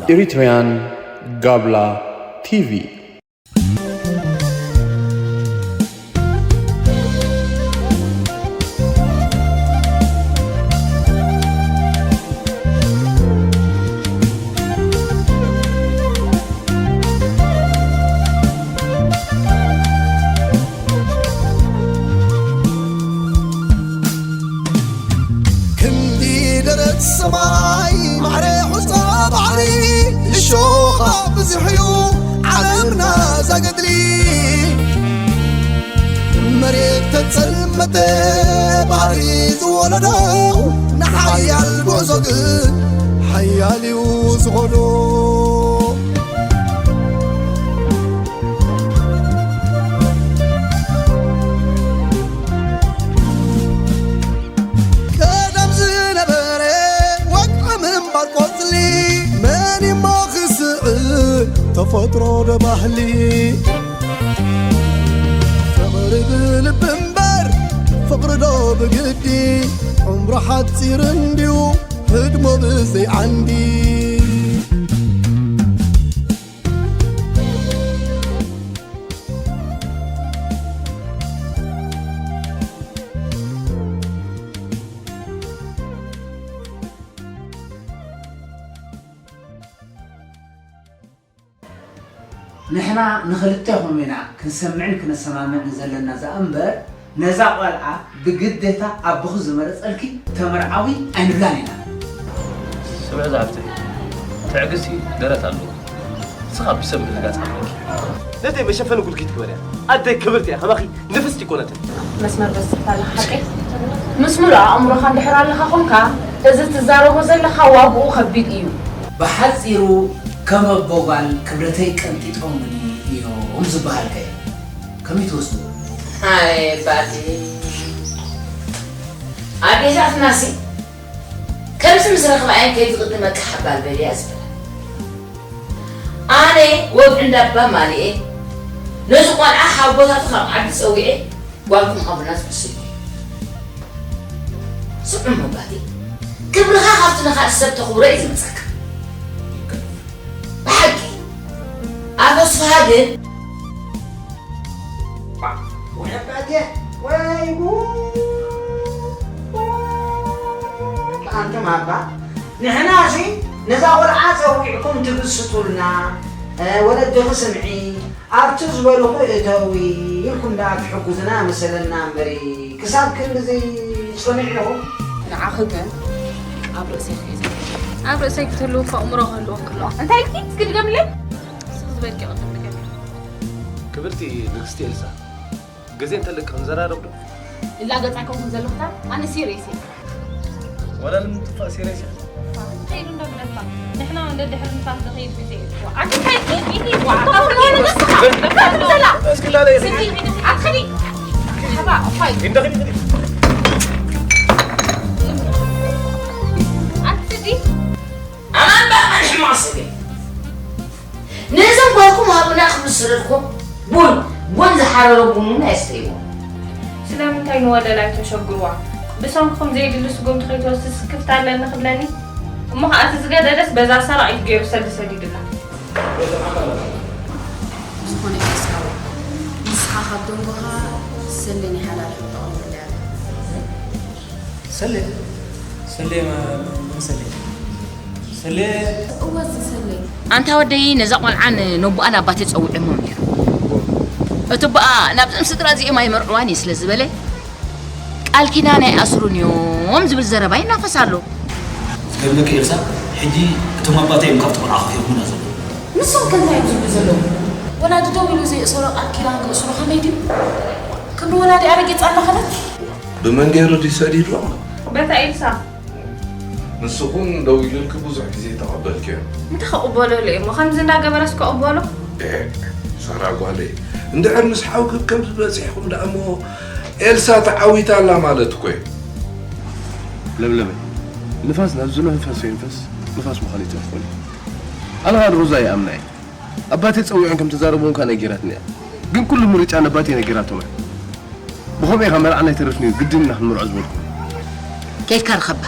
Eritrean Gabla T V. ክንዲ ደረት ሰማይ ማዕረ ሑጻ ባሕሪ እሾኻ ብዙሕ እዩ ዓለምና ዛገድሊ። መሬት ተጸልመተ ባሕሪ ዝወለዶ ንሓያል ጉዕዞ ግን ሓያል እዩ ዝኸዶ። ቀደም ዝነበረ ወግዒ ምንባር ቆጽሊ መን እሞ ክስዕር ተፈጥሮ ዶ ባህሊ? ፍቕሪ ብልቢ እምበር ፍቕሪ ዶ ብግዲ? ዕምሩ ሓጺር እንድዩ ህድሞ ብዘይ ዓንዲ። ንሕና ንኽልቴኹም ኢና ክንሰምዕን ክነሰማምዕን ዘለና እዛ እምበር፣ ነዛ ቖልዓ ብግዴታ ኣቦኺ ዝመረጸልኪ ተመርዓዊ ኣይንብላን ኢና። ስምዒ ዝሓፍተይ፣ ትዕግስቲ ደረት ኣለዎ። ንስኻ ብሰብ ምድንጋጽ ኣለኪ። ነተይ መሸፈኒ ጉልኪ ትግበር እያ። ኣደይ ክብርቲ እያ፣ ከማኺ ንፍስቲ ኣይኮነትን። መስመር በዚሕካ ኣለኻ ሓቀይ። ምስ ምሉእ ኣእምሮኻ እንድሕር ኣለኻ ኾንካ፣ እዚ ትዛረቦ ዘለኻ ዋግኡ ከቢድ እዩ። ብሓጺሩ ከም ኣቦ ጓል ክብረተይ ቀንጢጦምኒ እዮም ዝበሃል ከ ከመይ ትወስድዎ? ኣይ ባቲ ኣዴታትናሲ ከምዚ ምስ ረኽባየን ከይትቕድመካ ሓባል በልያ ዝበላ። ኣነ ወግዒ እንዳባ ማልኤ ነዚ ቆልዓ ሓቦታቱ ካብ ዓዲ ጸዊዐ ጓልኩም ሃቡና ዝመስል እዩ። ስዑም ኣባቴ ክብርኻ ካብቲ ንኻልእ ሰብ ተኽብሮ እዩ ዝመጸካ። ብሓቂ ኣቶ ስፍሃ ግን ወይ ኣባቴ ወይ ጉድ ኣንቱም ኣባ ንሕና እዚ ነዛ ቆልዓ ጸዊዕኩም ትግስጡልና ወለድኺ ስምዒ ኣብቲ ዝበልኹ እተዊ ኢልኩም ደኣ ትሕጉዝና መሰለና እምበሪ ክሳብ ክንድዚ ጽኑዕ ኢኹም። ንዓኺ ግን ኣብ ርእሰይ ክትህልዊ እኮ ኣእምሮ ክህልወኪ ኣለዎ። እንታይ ኢልኪ? እስኪ ድገምለይ። ስቕ ዝበልኪ ቅድም ድገሚ። ክብርቲ ንግስቲ ኤልሳ፣ ግዜ እንተልክ ክንዘራረብ ዶ? እላገጽ ኣይኮንኩን ዘለኹ እታ ኣነ ሲሪየስ እየ። ዋላ ንምጥፋእ ሲሪየስ እያ። እንታይ ኢሉ እንዳበለካ? ንሕና እውን ደድሕሪ ንፋስ ዝኸይድ ግዜ እዩ። ኣንቲ እንታይ ኢልኪ? ኢልኪ? ኣትኸዲ። ኣትኸዲ። ኣትኸዲ። ኣማን በኣማን ሕማቕ ሰብ እየ። ነዞም ጓልኩም ሃቡና ክብሉ ዝሰደድኩም ቡን ቡን ዝሓረረ ቡን እውን ኣየስተይዎ። ስለምንታይ ንወለላይ ተሸግርዋ? ብሰንክኹም ዘየድሊ ስጉምቲ ከይትወስድ ስክፍታ ኣለኒ ክብለኒ? እሞ ኸዓ እቲ ዝገደደስ በዛ ሰራቒት ገይሩ ሰልዲ ሰዲዱላ። ብዝኾነ ኢልሳወ ንስኻ ካብ ደንጎኻ ሰሌ ናይ ሓላል ሕቶ ቀሪቡለይ ኣሎ። ሰሌ ሰሌ መን ሰሌ ሰሌ እወ እዚ ሰሌ ኣንታ ወደይ ነዛ ቆልዓን ነቦኣን ኣባተይ ጸዊዖሞም ነይሮም። እቲ ኣቦኣ ናብዞም ስድራ እዚኦም ኣይመርዕዋን እየ ስለ ዝበለ ቃል ኪዳን ኣይኣስሩን እዮም ዝብል ዘረባ ይናፈስ ኣሎ። ዝገርመኪ ኤልሳ ሕጂ እቶም ኣባተይ እዮም ካብቲ ቆልዓ ከፊኦሙና ዘለዉ። ንሶም ከ እንታይ እዮም ዝብሉ ዘለዉ? ወላዲ ደው ኢሉ ዘየእሰሮ ቃል ኪዳን ከእስሩ ከመይ ድዩ? ክብሪ ወላዲኣ ረጊጻ እንዳኸደት? ብመን ገይሩ ድዩ ሰዲድዋ? በታ ኤልሳ። ንስኹን ደው ኢሉልኪ ብዙሕ ግዜ ተቐበልክዮ። እንታይ ክቕበሎ ኢለ እሞ ከምዚ እንዳገበረስ ክቕበሎ? ኤእ፣ ሳራ ጓለይ፣ እንድሕር ምስ ሓውኪ ከምዚ በጺሕኩም ደኣ እሞ ኤልሳ ተዓዊታ ኣላ ማለት እኮ እዩ። ለምለመይ፣ ንፋስ ናብ ዝንፈሶ ይንፈስ፣ ንፋስ ምዃን ይትረፍ ኮይኑ። ኣነ ኸኣ ንሮዛ ይኣምና እየ። ኣባተይ ጸዊዖም ከም ተዛረቡ እንኳ ነጊራትኒ እያ። ግን ኩሉ ምርጫ ነባተይ ነጊራቶም እያ። ብኸምኡ ኢኻ መርዓ ናይ ተረፍኒ ግድን ኢና ክንምርዖ ዝበልኩ። ከይድካ ርኸባ።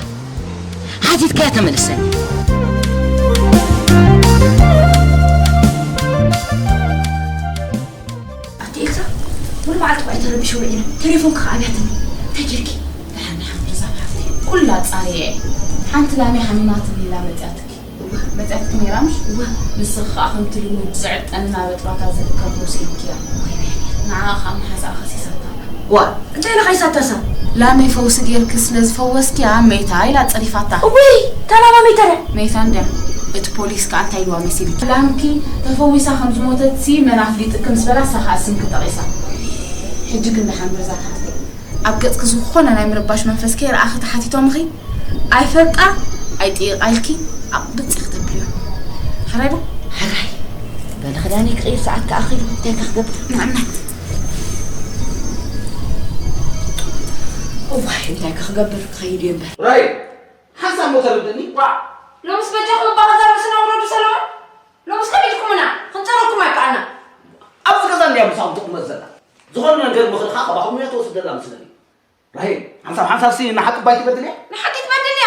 ሓቲትካያ ተመልሰኒ። ኣቲ ኤልሳ፣ ሙሉ መዓልቲ እኳ ተረቢሽ ውዒለ። ቴሌፎን ከኣ ኣብያትኒ። እንታይ ጌርኪ? ደሓን ሓምድ ዛፍ ሓፍቲ። ኩላ ጻርየ እየ። ሓንቲ ላመይ ሓሚማትኒ ኢላ መጺኣትኪ። መጺኣትኪ ነይራ ምሽ? እወ። ንስኺ ከኣ ከምቲ ልሙድ ዝዕጠን ናብ ኣጥባታ ዝርከብ ሩዝ ኢልክያ። ንዓኣ ከኣ መሓዛኣ ከሲሳታ ኣላ። ዋእ፣ እንታይ ኢላ ከሲሳታሳ? ላመይ ፈውሲ ጌርኪ ስለ ዝፈወስክያ መይታ ኢላ ጸሪፋታ። እውይ፣ እታ ላማ መይታ ድያ? መይታ እንድያ። እቲ ፖሊስ ከኣ እንታይ ኢልዋ መሲልኪ? ላምኪ ተፈዊሳ ከም ዝሞተትሲ መን ኣፍሊጥኪ ምስ በላ፣ እሳ ከኣ ስምኪ ጠቒሳ። ሕጂ ግን ደሓን በዛ ሓፍተይ። ኣብ ገጽኪ ዝኾነ ናይ ምርባሽ መንፈስ ከይረኣኺ ተሓቲቶምኺ፣ ኣይፈልጣ ኣይጥይቓ ኢልኪ ኣቕብጺ ክተብልዮ። ሕራይ ዶ? ሕራይ። በሊ ክዳነይ ክቕይር ሰዓት ከኣ ኣኺሉ፣ እንታይ ከ ክገብር? ንዕነት። እዋይ፣ እንታይ ከ ክገብር? ክኸይድ እየ እምበር። ራሄል፣ ሓንሳብ እሞ ተረድእኒ። ዋእ፣ ሎምስ በጃኹም እባ ከዛ ርእስና ውረዱ ሰለሙን። ሎምስ ከመይ ኢልኩምና? ክንጸረኩም ኣይከኣልና። ኣብዚ ገዛ እንድያ ምሳኹም ትቕመጥ ዘላ። ዝኾነ ነገር ምኽሪ ከኣ ካባኹም እያ ትወስድ ዘላ መስለኒ። ራሄል፣ ሓንሳብ ሓንሳብሲ ንሓቂ እባ ኣይትበድል እያ። ንሓቂ ትበድል እያ።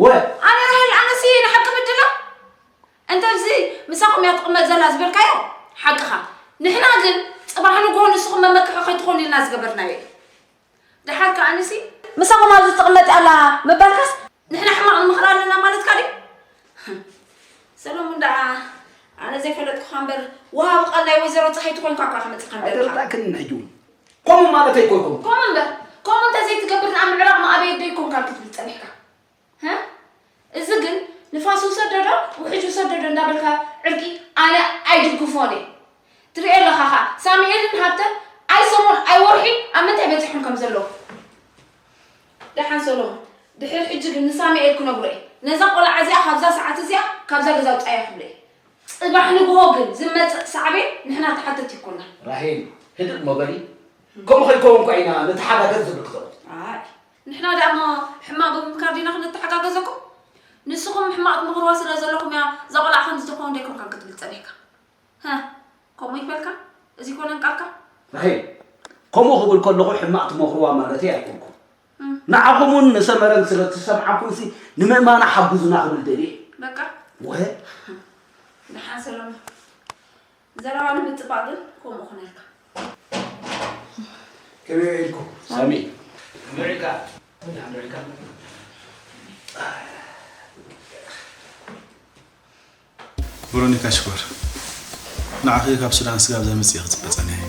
ወ- ኣነ ራሄል፣ ኣነሲ ንሓቂ እብድላ? እንተ እዚ ምሳኹም እያ ትቕመጥ ዘላ ዝበልካዮ ሓቅኻ። ንሕና ግን ጽባሕ ንግሆ ንስኹም መመክሒ ከይትኾኑ ኢልና ዝገበርናዮ እዩ። ደሓር ከኣ ኣነሲ ምሳኹም ኣብዚ ትቕመጥ ኣላ ምባልካስ ንሕና ሕማቕ ንምኽሪ ኣለና ማለትካ ድዩ? ሰሎሙን ደኣ ኣነ ዘይፈለጥኩኻ እምበር ወሃቢ ቃል ናይ ወይዘሮ ጸሃይቱ ኮንካ እኳ ክመጽእ ከም ደለኻ። ኣይተረዳእክንን ሕጂ እውን። ከምኡ ማለተይ እኮ ኣይኮንኩን። ከምኡ እምበር፣ ከምኡ እንተ ዘይትገብር ንኣብ ምዕራቕ መኣበየት ዶ ኣይኮንካን ክትብል ጸኒሕካ? ህ? እዚ ግን ንፋስ ውሰደዶ ውሕጅ ውሰደዶ እንዳበልካ ዕርቂ ኣነ ኣይድግፎን እየ። ትሪኦ ኣለኻ ኸኣ ሳሙኤልን ሃብተን ኣይ ሰሙን ኣይ ወርሒ ኣብ ምንታይ በጺሖም ከም ዘለዉ። ደሓን ሰሎሞን፣ ድሕሪ ሕጂ ግን ንሳሙኤል ክነግሮ እየ። ነዛ ቆልዓ እዚኣ ካብዛ ሰዓት እዚኣ ካብዛ ገዛ ውጻያ ክብሎ እየ። ጽባሕ ንግሆ ግን ዝመጽእ ሳዕቤን ንሕና ተሓተቲ ይኮና። ራሄል፣ ህድእ እሞ በሊ። ከምኡ ከይከውን እኳ ኢና ንተሓጋገዝ ዝብል ክኸውን። ኣይ፣ ንሕና ደኣ እሞ ሕማቕ ብምምካር ዲና ክንተሓጋገዘኩም? ንስኹም ሕማቕ ትመኽርዋ ስለ ዘለኹም እያ እዛ ቆልዓ ከምዚ ትኸውን ደይኮንካን ክትብል ጸኒሕካ። ሃ፣ ከምኡ ይበልካ? እዚ ይኮነን ቃልካ? ራሄል፣ ከምኡ ክብል ከለኹ ሕማቕ ትመኽርዋ ማለተይ ኣይኮንኩን። እም። ንዓኹም እውን ንሰመረን ስለ እትሰምዓኩምሲ ንምእማና ሓግዙና ክብል ደልየ እየ። በቃ። ወ- ደሓን ሰሎሞን። ዘረባ ንምጥባቕ ግን ከምኡ ኾነልካ። ከመይ ውዒልኩም? ሳሚ፣ ከመይ ውዒልካ? ደሓን ዶ ውዒልካ? ቨሮኒካ ሽኮር፣ ንዓኺ ካብ ሱዳን ስጋብ ዘምጽእ ክጽበ ጸኒሐ።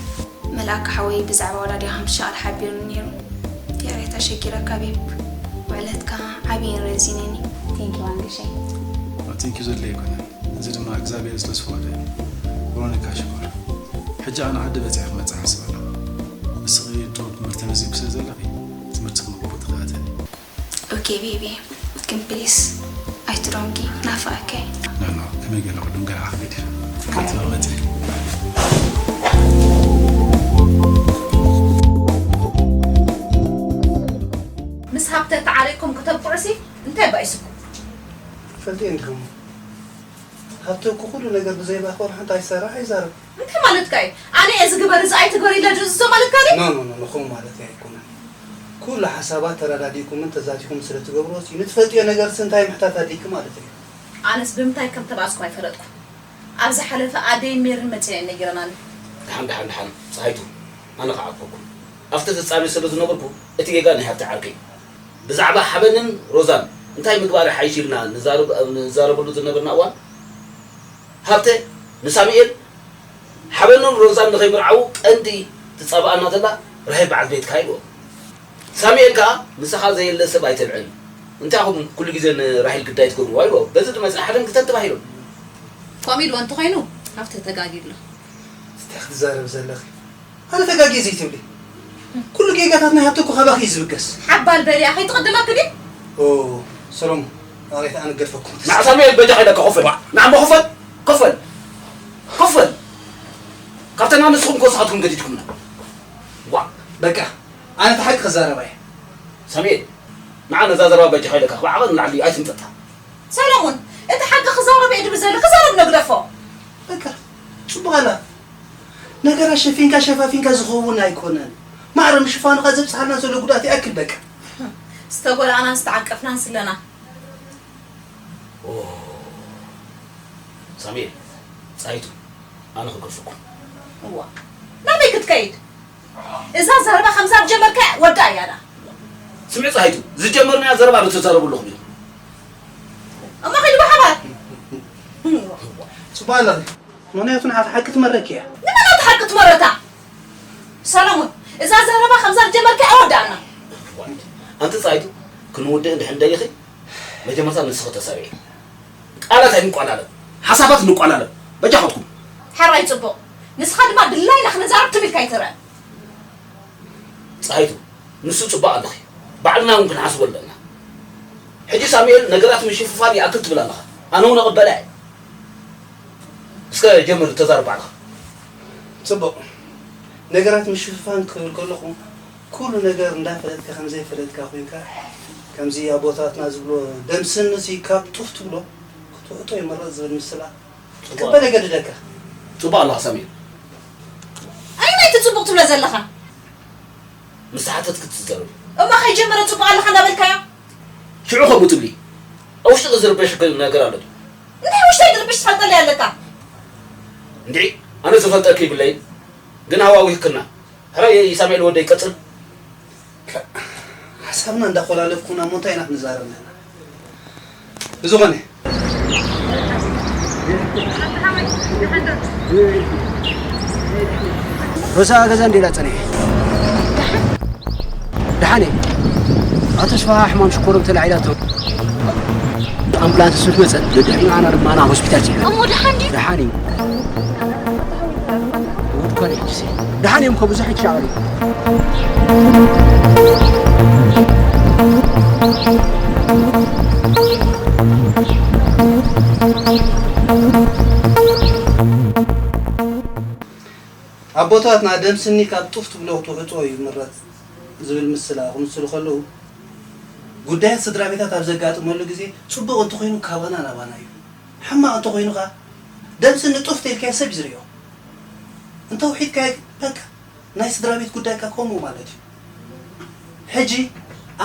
መልኣከ ሓወይ ብዛዕባ ወላዲኻ ምሻል ሓቢሩኒ ነይሩ። ይቕሬታ ሸጊረካ ቤብ። ውዕለትካ ዓብይን ረዚንን እዩ። Thank you ኣንግሸይ። ቴንኪዩ ዘድልዮ ኣይኮነን። እዚ ድማ እግዚኣብሔር ስለ ዝፈቐዶ እዩ። ቨሮኒካ ሽኮር፣ ሕጂ ኣነ ዓዲ በጺሐ ክመጽእ ሓስብ ኣለኹ። ንስኺ ጥሩብ ትምህርቲ ተመዚግኪ ስለ ዘለኺ ትምህርትኺ ብግቡእ ተኸታተሊ። Okay baby፣ ግን please ኣይትደንጉ፣ ናፍቐካ እየ። No no፣ ከመይ ገለ ክድንጉ? ገና ኣኽቢድ። ትምህርቲ መቐመጢ። ምስ ሃብተ ተዓሪቕኩም ክተብቅዑሲ እንታይ ባኢስኩም? ፈልጥየን ከሞ ሃብተ እኮ ኩሉ ነገር ብዘይ ባኮር ሓንቲ ኣይሰርሕ ኣይዛረብ። እንታይ ማለትካ እዩ? ኣነ እዚ ግበር እዚ ኣይትግበር ኢለ ድእዝዞ ማለትካ ድዩ? No no no no፣ ከምኡ ማለተይ ኣይኮነን። ኩሉ ሓሳባት ተረዳዲእኩምን ተዛቲኹምን ስለ ትገብርዎሲ ንትፈልጥዮ ነገርሲ እንታይ ምሕታት ኣድልይኪ ማለተይ እዩ። ኣነስ ብምንታይ ከም ተባእስኩም ኣይፈለጥኩን። ኣብ ዝሓለፈ ኣደይን ሜርን መጺኤን ነጊረናኒ። ደሓን ደሓን ደሓን ጸሃይቱ፣ ኣነ ክዓብከኩም። ኣብቲ ፍጻሜ ስለ ዝነበርኩ እቲ ጌጋ ናይ ሃብተ ዓርከይ። ብዛዕባ ሓበንን ሮዛን እንታይ ምግባር ይሓይሽ ኢልና ንዛረብ- ኣብ ንዛረበሉ ዝነበርና እዋን፣ ሃብተ ንሳሙኤል ሓበንን ሮዛን ንኸይምርዓዉ ቀንዲ ትጻብኣና ዘላ ራሄል በዓልቲ ቤትካ ኢልዎ። ሳሙኤል ከኣ ምሳኻ ዘየለ ሰብ ኣይተልዕል፣ እንታይ ኢኹም ኩሉ ግዜ ንራሄል ግዳይ ትገብርዋ ኢልዎ። በዚ ዝመጸ ሓደንግተን ተባሂሎም። ከምኡ ኢልዎ እንተኾይኑ ሃብተ ተጋግዩ ኣሎ። እንታይ ክትዛረቢ ዘለኺ? ኣነ ተጋግየ ዘይትብሊ። ኩሉ ጌጋታት ናይ ሃብተ እኮ ካባኺ እዩ ዝብገስ። ሓባል በል እያ ከይትቕድመኪ ድዩ? ኦ ሰሎሞን፣ ይቕሬታ ኣነ ገድፈኩም። ንዓ ሳሙኤል በጃኻ ኢለካ ኮፍ በል። ንዓ እሞ ኮፍ በል። ኮፍ በል። ኮፍ በል። ካብተና ንስኹም ከወሰኻትኩም ገዲድኩምና። ዋ በቃ ኣነ እቲ ሓቂ ክዛረባ እየ። ሳሙኤል፣ ንዓ ነዛ ዘረባ በጃኻ ኢለካ ካብ ዓቐን ንላዕሊ ኣይትምጠጣ። ሰለሙን፣ እቲ ሓቂ ክዛረብ እየ ድብል ዘሎ ክዛረብ ነግደፎ። በቃ ጽቡቕ ኣላ። ነገራት ሸፊንካ ሸፋፊንካ ዝኸውን ኣይኮነን። ማዕረ ምሽፋንኻ ዘብጽሓልና ዘሎ ጉድኣት ይኣክል በቃ። ዝተጎዳእናን ዝተዓንቀፍናን ስለና። ኦ፣ ሳሙኤል፣ ጻይቱ፣ ኣነ ክገርፈኩም። እዋ፣ ናበይ ክትከይድ? እዛ ዘረባ ከምዛ ዝጀመርካ ወዳ እያ ዳ። ስምዒ ጻይቱ፣ ዝጀመርናያ ዘረባ ዶ ትዛረቡ ኣለኹም ኢኹም? እሞ ኸይዱ ብሓባር። ጽቡቕ ኣለኺ። ምኽንያቱ ንዓኺ ሓቂ ትመረኪ እያ። ንመን እያ ሓቂ ትመረታ? ሰለሙን፣ እዛ ዘረባ ከምዛ ዝጀመርካ ኣወዳእና። ኣንቲ ጻይቱ፣ ክንውድእ እንድሕር እንደሊኺ፣ መጀመርታ ንስኺ ተሳርዒ። ቃላት ኣይንቋላለን፣ ሓሳባት ንቋላለን። በጃኹም። ሕራይ ጽቡቕ። ንስኻ ድማ ድላይና ክንዛረብ ትም ኢልካ ኣይትረአ። ጻይቱ፣ ንሱ ጽቡቕ ኣለኺ። ባዕልና እውን ክንሓስቦ ኣለና። ሕጂ ሳሙኤል ነገራት ምሽፍፋን ይኣክል ትብል ኣለኻ። ኣነ እውን እቕበላ እየ። እስከ ጀምር፣ ተዛረብ ባዕልኻ። ጽቡቕ። ነገራት ምሽፍፋን ክብል ከለኹ፣ ኩሉ ነገር እንዳፈለጥካ ከም ዘይፈለጥካ ኮይንካ፣ ከምዚ ኣቦታትና ዝብሎ፣ ደም ስኒ ሲ ካብ ጡፍ ትብሎ፣ ክትውሕጦ ይመረጽ ዝብል ምስላ፣ ጽቡቕ። ክበል የገድደካ። ጽቡቕ ኣለኻ ሳሙኤል። ኣየናይ እቲ ጽቡቕ ትብሎ ዘለኻ? ምስ ተሓተትኪ ትዛረቢ። እሞ ከይጀመረ ጽቡቕ ኣለኻ እንዳበልካዮ? ሽዑ ከምኡ ትብሊ። ኣብ ውሽጥኺ ዝርበሽ ነገር ኣሎ ድዩ? እንታይ ውሽጠይ ዝርብሽ ትፈልጠለይ ኣለካ? እንድዒ፣ ኣነ ዝፈልጠኪ ይብለይን፣ ግን ሃዋዊኽክና። ሕራይ ሳሙኤል ወደይ ቀጽል። ሓሳብና እንዳኾላለፍኩና እሞ እንታይ ኢና ክንዛረብ ዘለና? ብዝኾነ። ሮዛ ገዛ እንዴላ ጸኒሐ። ደሓን እየ። ኣቶ ተስፋ ሕማም ሽኮሮም ተላዒላቶ። ኣምቡላንስ ምስ መጸት፣ ደድሕሪኡ ኣና ድማ ናብ ሆስፒታል ጺዕና። እሞ ደሓን ድዩ? ደሓን እዩ። እሑድ እኳ ድሕጅሲ። ደሓን እዮም እኮ፣ ብዙሕ ይሻቐሉ። ኣቦታትና ደም ስኒ ካብ ጡፍ ትብሎ ክትውሕጦ ይምረጽ ዝብል ምስላ ክምስሉ ከለዉ፣ ጉዳያት ስድራ ቤታት ኣብ ዘጋጥመሉ ግዜ፣ ጽቡቕ እንተኾይኑ ካባና ናባና እዩ። ሕማቕ እንተኾይኑ ከኣ፣ ደም ስኒ ጡፍ ተኢልካዮ ሰብ እዩ ዝርእዮ። እንተውሒድካዮ፣ በቃ፣ ናይ ስድራ ቤት ጉዳይ ከኣ ከምኡ ማለት እዩ። ሕጂ፣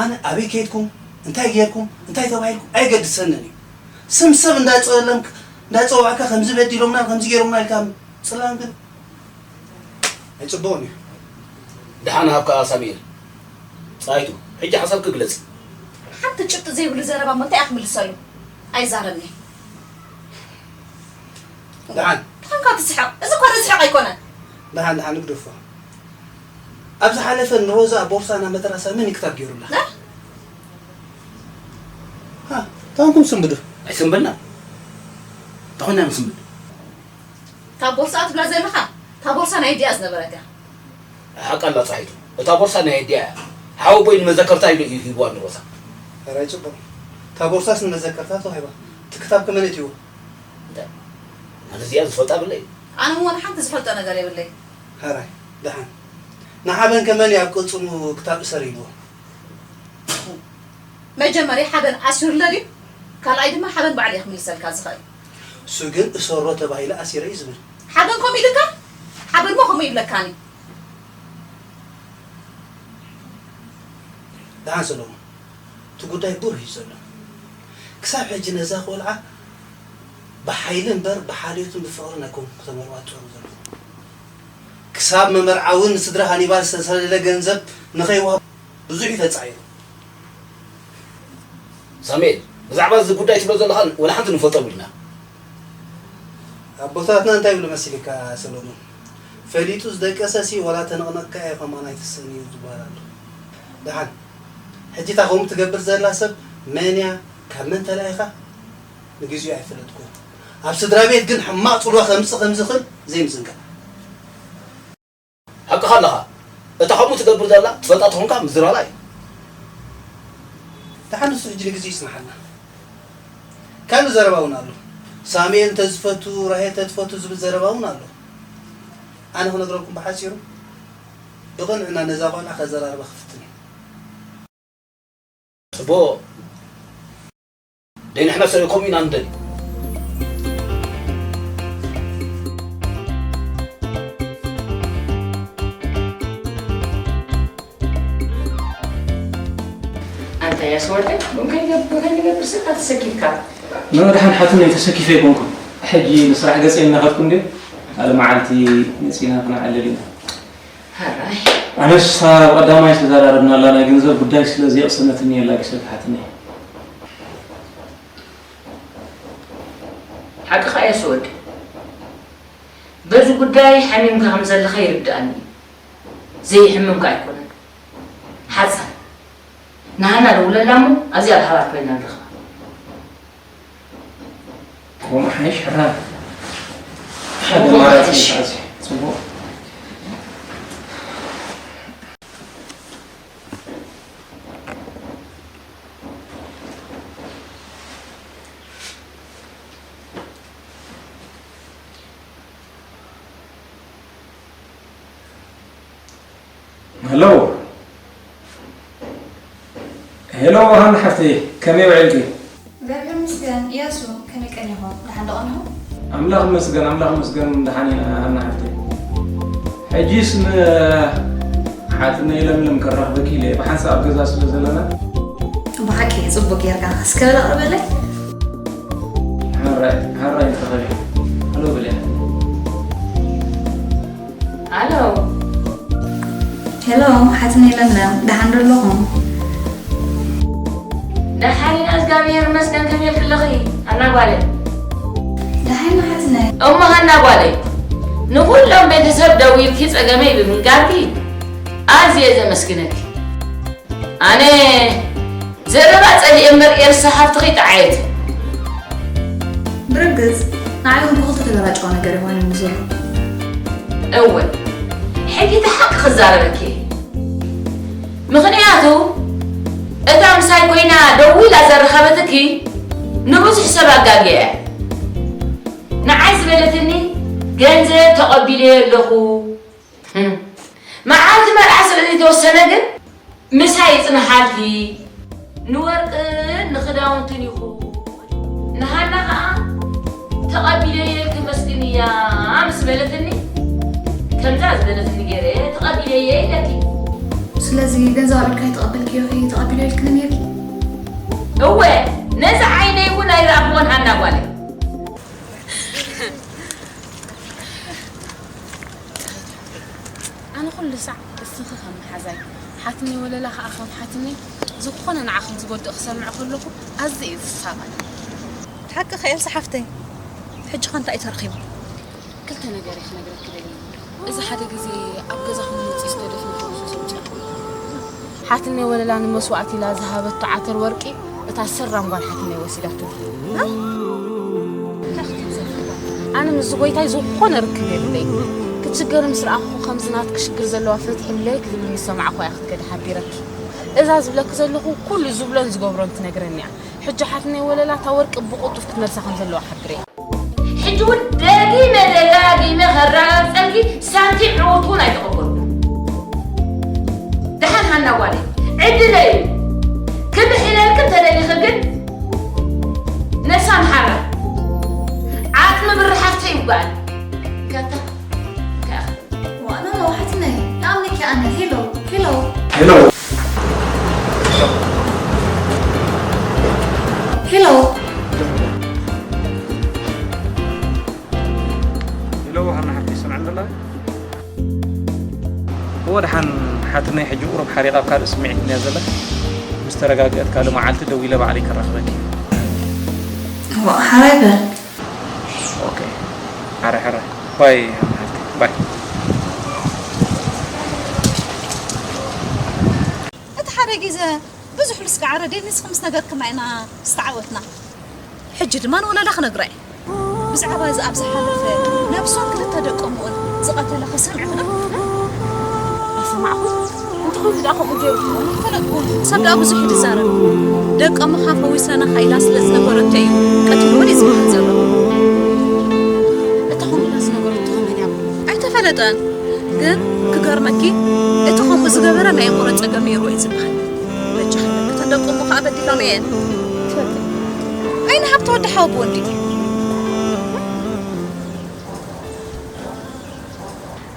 ኣነ ኣበይ ከይድኩም፣ እንታይ ጌርኩም፣ እንታይ ተባሂልኩም ኣየገድሰንን እዩ። ስም ሰብ እንዳጸለምክ-፣ እንዳጸዋዕካ፣ ከምዚ በዲሎምና፣ ከምዚ ጌሮምና ኢልካ ጽላም ግን ኣይጽቡቕን እዩ። ደሓን ሃብካ ሳሙኤል። ጻይቱ፣ ሕጂ ሓሳብኪ ግለጺ። ሓንቲ ጭብጢ ዘይብሉ ዘረባ እሞ እንታይ እያ ክምልሰሉ? ኣይዛረብን እየ። ደሓን። ደሓንካ ትስሕቕ። እዚ እኮ ዘስሕቕ ኣይኮነን። ደሓን፣ ደሓን ንግደፎ። ኣብ ዝሓለፈ ንሮዛ ቦርሳ ናብ መተራሳ መን እዩ ክታብ ገይሩላ? እ? ሃ፣ ታንኩም ስንብዱ። ኣይስንብድና። እንታይ ኮይና ንስንብድ? እታ ቦርሳ ትብላ ዘለኻ፣ እታ ቦርሳ ናይ ኣዲኣ ዝነበረት እያ። ሓቃ ኣላ ጻሒቱ። እታ ቦርሳ ናይ ኣዲኣ እያ። ሓወቦይ ንመዘከርታ ኢሉ እዩ ሂብዋ ንሮዛ። ኧረ ኣይጽቡቕን። እታ ቦርሳስ ንመዘከርታ ተዋሂባ። እቲ ክታብ ከ መን እትይዎ? እንታይ? ኣነ እዚኣ ዝፈልጣ ብለይ። ኣነ እሞ ንሓንቲ ዝፈልጦ ነገር የብለይ። ሐራይ፣ ደሓን። ንሓበን ከ መን እዩ ኣብ ቅልጽሙ ክታብ እሰር ኢልዎ? መጀመርያ ሓበን ኣሲሩለ ድዩ? ካልኣይ ድማ ሓበን ባዕሉ እየ ክምልሰልካ ዝኽእል። እሱ ግን እሰሮ ተባሂለ ኣሲረ እዩ ዝብል። ሓበን ከምኡ ኢልካ? ሓበን እሞ ከምኡ ይብለካኒ። ደሓን ሰለሙን፣ እቲ ጉዳይ ብሩህ እዩ ዘሎ። ክሳብ ሕጂ ነዛ ቆልዓ ብሓይሊ እምበር ብሓልዮትን ብፍቕርን ኣይኮንኩን ክተመርዕዋ ትጽዕሩ ዘለኹም። ክሳብ መመርዓ እውን ንስድራ ሃኒባል ዝተሰደደ ገንዘብ ንኸይወሃብ ብዙሕ እዩ ተጻዒሩ። ሳሙኤል፣ ብዛዕባ እዚ ጉዳይ ትብሎ ዘለኻ ወላ ሓንቲ ንፈልጦ የብልና። ኣቦታትና እንታይ ይብሉ መሲልካ ሰሎሞን? ፈሊጡ ዝደቀሰ ሲ ዋላ ተነቕነቕካ ኢኻ ማን ኣይትስእን እዩ ዝበሃል ኣሎ። ደሓን፣ ሕጂ እታ ከምኡ ትገብር ዘላ ሰብ መን እያ? ካብ መን ተላኢኻ? ንግዚኡ ኣይፈለጥኩን። ኣብ ስድራ ቤት ግን ሕማቕ ጽልዋ ከምጽእ ከም ዝኽእል ዘይምዝንጋዕ። ሓቅኻ ኣለኻ። እታ ከምኡ ትገብር ዘላ ትፈልጣ ተኾንካ ምዝራባ እዩ። ደሓን ንሱ ሕጂ ንግዜ ይጽንሓልና። ካልእ ዘረባ እውን ኣሎ። ሳሙኤል እንተዝፈቱ፣ ራሄል እንተትፈቱ ዝብል ዘረባ እውን ኣሎ። ኣነ ክነግረኩም ብሓጺሩ፣ ብቕንዕና ነዛ ቆልዓ ከዘራርባ ክፍትን እየ። ጽቡቕ። ደይ ንሕና ሰብ ከምኡ ኢና ንደሊ። ያስወርደ ብንከይገብ ብንከይገብ ስካ ተሰኪፍካ ንድሓን ሓትነይ ተሰኪፈ ኣይኮንኩን። ሕጂ ንስራሕ ገጸ እናኸድኩ እንዲ ኣለ መዓልቲ መጺና ክነዓልል ኢና። ሃራይ ኣነስ ኣብ ቀዳማይ ዝተዘራረብናላ ናይ ገንዘብ ጉዳይ ስለ ዘየቕሰነትኒ የላ ግሰት ሓትነይ። ሓቅኻ እየ ስወድ። በዚ ጉዳይ ሓሚምካ ከም ዘለኻ ይርድኣኒ እዩ። ዘይሕምምካ ኣይኮነን። ሓጻር ንሃና ደውለላ እሞ ኣብዚኣ ብሓባር ኮይና ንረኽባ። ከምኡ ሓይሽ ሕራ ሓደ ኣማራጺ ይሓዝ። ጽቡቕ። ሄሎ። ሄሎ ሃና ሓፍተይ፣ ከመይ ውዒልኪ? እግዚኣብሔር ይመስገን። እያሱ፣ ከመይ ቀኒኹም? ደሓን ዶ ቀኒኹም? ኣምላኽ ይመስገን፣ ኣምላኽ ይመስገን፣ ደሓን ኢና ሃና ሓፍተይ። ሕጂስ ንሓትነይ ለምለም ከራኽበኪ ኢለ እየ፣ ብሓንሳእ ኣብ ገዛ ስለ ዘለና። ብሓቂ ጽቡቅ ጌርካ። እስከ በል ኣቕርበለይ። ሃራይ፣ ሃራይ እንተኸበ። ሃሎ በልያ። ኣሎ። ሄሎ፣ ሓትነይ ለምለም፣ ደሓን ዶ ኣለኹም? ደሓን ኢና፣ እግዚኣብሔር ይመስገን። ከመይ ኢልኪ ኣለኺ? ሃና ጓለይ። ደሓን ሓትነይ። እሞ ሃና ጓለይ፣ ንኹሎም ቤተሰብ ደዊልኪ ጸገመይ ብምንጋርኪ ኣዝየ ዘመስግነኪ። ኣነ ዘረባ ጸሊኤ እምበር ኤልሳ ሓፍትኺ ጠዓየት። ብርግጽ ንዓይ እውን ብኽልተ ተገራጨወ ነገር እዩ ኮይኑኒ ዘሎ። እወ፣ ሕጂ እቲ ሓቂ ክዛረበኪ እየ። ምኽንያቱ እታ ምሳይ ኮይና ደዊላ ዘረኸበትኪ ንብዙሕ ሰብ ኣጋግያ እያ። ንዓይ ዝበለትኒ ገንዘብ ተቐቢለዮ ኣለኹ። ህም። መዓልቲ መርዓ ስለ ዘይተወሰነ ግን ምሳይ ይጽንሓልኪ። ንወርቅን ንኽዳውንትን ይኹን። ንሃና ኸኣ ተቐቢለየ ኢልኪ መስግንያ ምስ በለትኒ፣ ከምዛ ዝበለትኒ ገይረ ተቐቢለየ ኢለኪ። ስለዚ ገንዘብ ኣብ ኢድካ ኣይተቐበልክዮ ኢኺ፣ ተቐቢለዮ ኢልክኒ ነይርኪ? እወ፣ ነዚ ዓይነይ እውን ኣይረኣኽዎን ሃና ጓለይ። ኣነ ኩሉ ሳዕ እስኺ ከም መሓዛይ፣ ሓትነይ ወለላ ከኣ ከም ሓትነይ፣ ዝኾነ ንዓኺ ዝጎድእ ክሰምዕ ከለኹ ኣዝየ እየ ዝሳቐ። ሓቅኺ ኤልሳ ሓፍተይ፣ ሕጂ ኸ እንታይ እዩ ተረኺቡ? ክልተ ነገር እየ ክነግረኪ ደልየ። እዚ ሓደ ግዜ ኣብ ገዛኹም መጺእስ ተደፊንኪ ብዙ ሰው ጨንቁ። ሓትነይ ወለላ ንመስዋእቲ ኢላ ዝሃበቶ ዓተር ወርቂ እታ ሰራም ጓል ሓትነይ ወሲዳቶ። ኣነ ምስ ጎይታይ ዝኾነ ርክብ የብለይ። ክትሽገር ምስ ረኣኹ ከምዚ ናትኪ ሽግር ዘለዋ ፈትሕለይ ክብል ምስ ሰማዕኩ እያ ክትከዲ ሓቢረኪ። እዛ ዝብለኪ ዘለኹ ኩሉ ዝብሎን ዝገብሮን ትነግረኒ እያ። ሕጂ ሓትነይ ወለላ እታ ወርቂ ብቕልጡፍ ክትመልሳ ከም ዘለዋ ሓብረያ። ሕጂ እውን ደጊመ ደጋጊመ ከረጋግጸልኪ ሳንቲም ዕውት እውን ኣይተቐበልኩን። ደሓን ሃና ጓለይ፣ ዕድለይ እዩ። ክምሕለልኪ እንተደሊኺ ግን ነሳ ምሓራ። ዓጽሚ ብሪ ሓፍተይ ይውጋኣኒ። ከታ፣ ከኣ። ዋና ሓትነይ፣ ይኣምነኪ ኣነ። ሄሎ፣ ሄሎ። ሄሎ። ሄሎ። ሄሎ፣ ሃና ሓፍተይ፣ ይሰምዓኒ ደላ? እወ፣ ደሓን ሓትነይ፣ ሕጂ ቁሩብ ሓሪቓ ኣብ ካልእ ስምዒት እያ ዘላ። ምስ ተረጋግአት ካልእ መዓልቲ ደዊለ ባዕለይ ከራኽበኪ። እወ፣ ሓራይ በል። ኦኬ። ሓራይ፣ ሓራይ። ባይ፣ ሃና ሓፍተይ። ባይ። እቲ ሓደ ግዜ ብዙሕ ልስጋዕ ረዴኒ ንስኺ ምስ ነገርክማ ኢና ዝተዓወትና። ሕጂ ድማ ንወለላ ክነግራ እየ። ብዛዕባ እዚ ኣብ ዝሓለፈ ነብሱን ክልተ ደቆምኡን ዝቐተለ ክሰምዕ ክነግረክና። ኣይሰማዕኩን። እንተኾይኑ ደኣ ከምኡ ገይሩ። ኣይፈለጥኩን። ሰብ ደኣ ብዙሕ እዩ ዝዛረብ። ደቆምኻ ፈዊሰናኻ ኢላ ስለ ዝነገረቶ እዩ ቀቲልዎ ድዩ ዝበሃል ዘሎ? እታ ከምኡ ኢላ ዝነገረቶ መን እያ? ኣይተፈለጠን። ግን ክገርመኪ፣ እቲ ከምኡ ዝገበረ ናይ ኣእምሮ ጸገም ነይርዎ እዩ ዝበሃል። በጃኺ በሊ፣ እተን ደቆሙ ከኣ በዲሎም እየን። ኣይንሃብ ተወዲ ሓወቦ እንድዩ።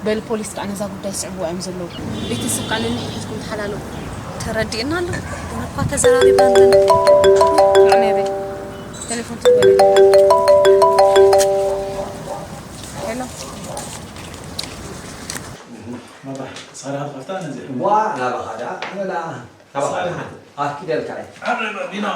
በሊ ፖሊስ ከኣ ነዛ ጉዳይ ዝስዕብዋ እዮም ዘለዉ። ቤተሰብ ከኣ ነንሕድሕድኩም ተሓላለኹ። እቲ ተረዲእና ኣሎ። ግን እኳ ተዘራሪብና እንተን ንዕሜ በይ። ቴሌፎን ትበል። ሄሎ። ባባ፣ ሳራ ከፍታ ነዚ። ዋ፣ ናባኻ ደኣ፣ ኣነ ደኣ፣ ናባኻ ደኣ። ኣፍኪደልካ እየ። ኣረ፣ ባቢና።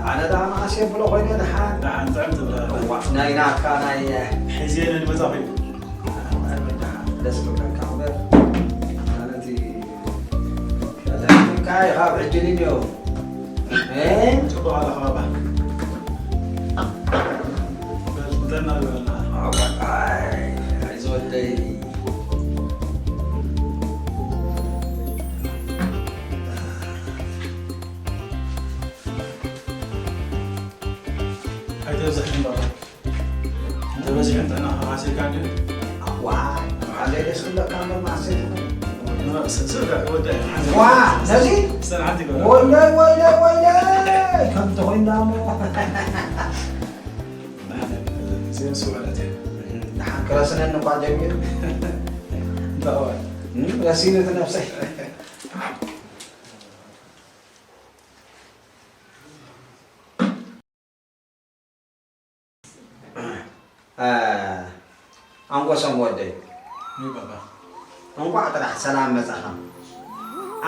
ኣነ ደኣ መዓስ የብሎ ኮይነ ደሓን። ደሓን ጥዕም ትብላ። እዋ፣ ናይ ናትካ ናይ ሒዝየ ንመጻኹ እዩ። ደሓን ደስ ክብለካ እምበር። ኣነ እቲ እንታይ ካብ ዕድል እንዮ። እ? ጽቡቕ ኣለኻ ባባ። በል፣ ጥዕና ይበልና። ኣይ፣ ኣይዞህ ወደይ። ኣይተብዝሕን ባባ። እንተበዚሑ ጥዕናኻ ካሲርካ እንድዩ። ዋይ፣ መዓለይ ደስ ክብለካ እምበር መዓሰይ ትኹን። ስ-፣ ስ-፣ ወደ-፣ ዋ፣ ነዚ? ሰላም ትግበራ። ወይለይ፣ ወይለይ፣ ወይለይ፣ ከምቲ ኮይንና እሞ። ዜን ስውዕለት እየ። ደሓን ክረስነኒ እኳ ጀሚሩ። እንታይ እዋን? እም፣ ረሲኑ እቲ ነብሰይ። እ፣ ኣንጎሶም ወደይ። ወይ ባባ። እንቋዕ ጥራሕ ሰላም መጻኻ።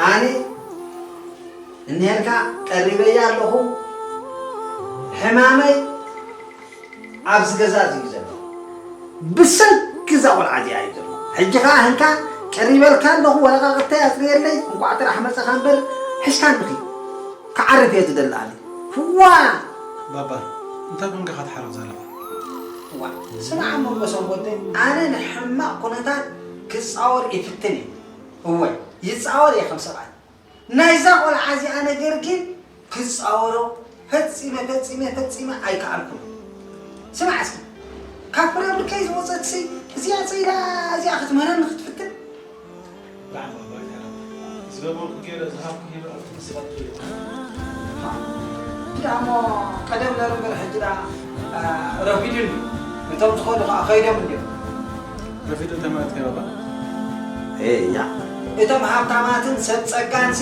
ኣነ እንሄልካ ቀሪበያ ኣለኹ። ሕማመይ ኣብዚ ገዛ እዚ እዩ ዘሎ። ብሰንኪ እዛ ቆልዓ እዚኣ እዩ ዘሎ። ሕጂ ኸኣ ህንካ ቀሪበልካ ኣለኹ፣ ወረቓቕተይ ኣጽርየለይ፣ እንቋዕ ጥራሕ መጻኻ እምበር፣ ሕዝካኒ ኺድ። ክዓርፍ እየ ዝደሊ ኣነ። ዋ! ባባ፣ እንታይ ኮንካ ክትሓርቕ ዘለኻ? ዋ፣ ስማዕ እሞ ጎሶም ወደይ፣ ኣነ ንሕማቕ ኩነታት ክጻወር ይፍትን እየ። እወ፣ ይጻወር እየ ከም ሰብኣይ። ናይዛ ቆልዓ እዚኣ ነገር ግን ክጻወሮ ፈጺመ፣ ፈጺመ፣ ፈጺመ ኣይከኣልኩን። ስማዕ እስኪ፣ ካብ ፍረ ብርከይ ዝወጸትሲ እዚኣ ጸይላ እዚኣ ክትምህረኒ ክትፍትን? ላዕሊ ባይታ ዝገበርኩ ገይረ ዝሃብኩ ሂበ ንስኻ ትብል። ደኣ እሞ ቀደም ነሩ እምበር ሕጂ ደኣ፣ አ፣ ረፊዱ እንድዩ። እቶም ዝኾኑ ኸዓ ከይዶም እንድዮም። ረፊዱ እንታይ ማለት እዩ ባባ? ኤያ። እቶም ሃብታማትን ሰብ ጸጋንሲ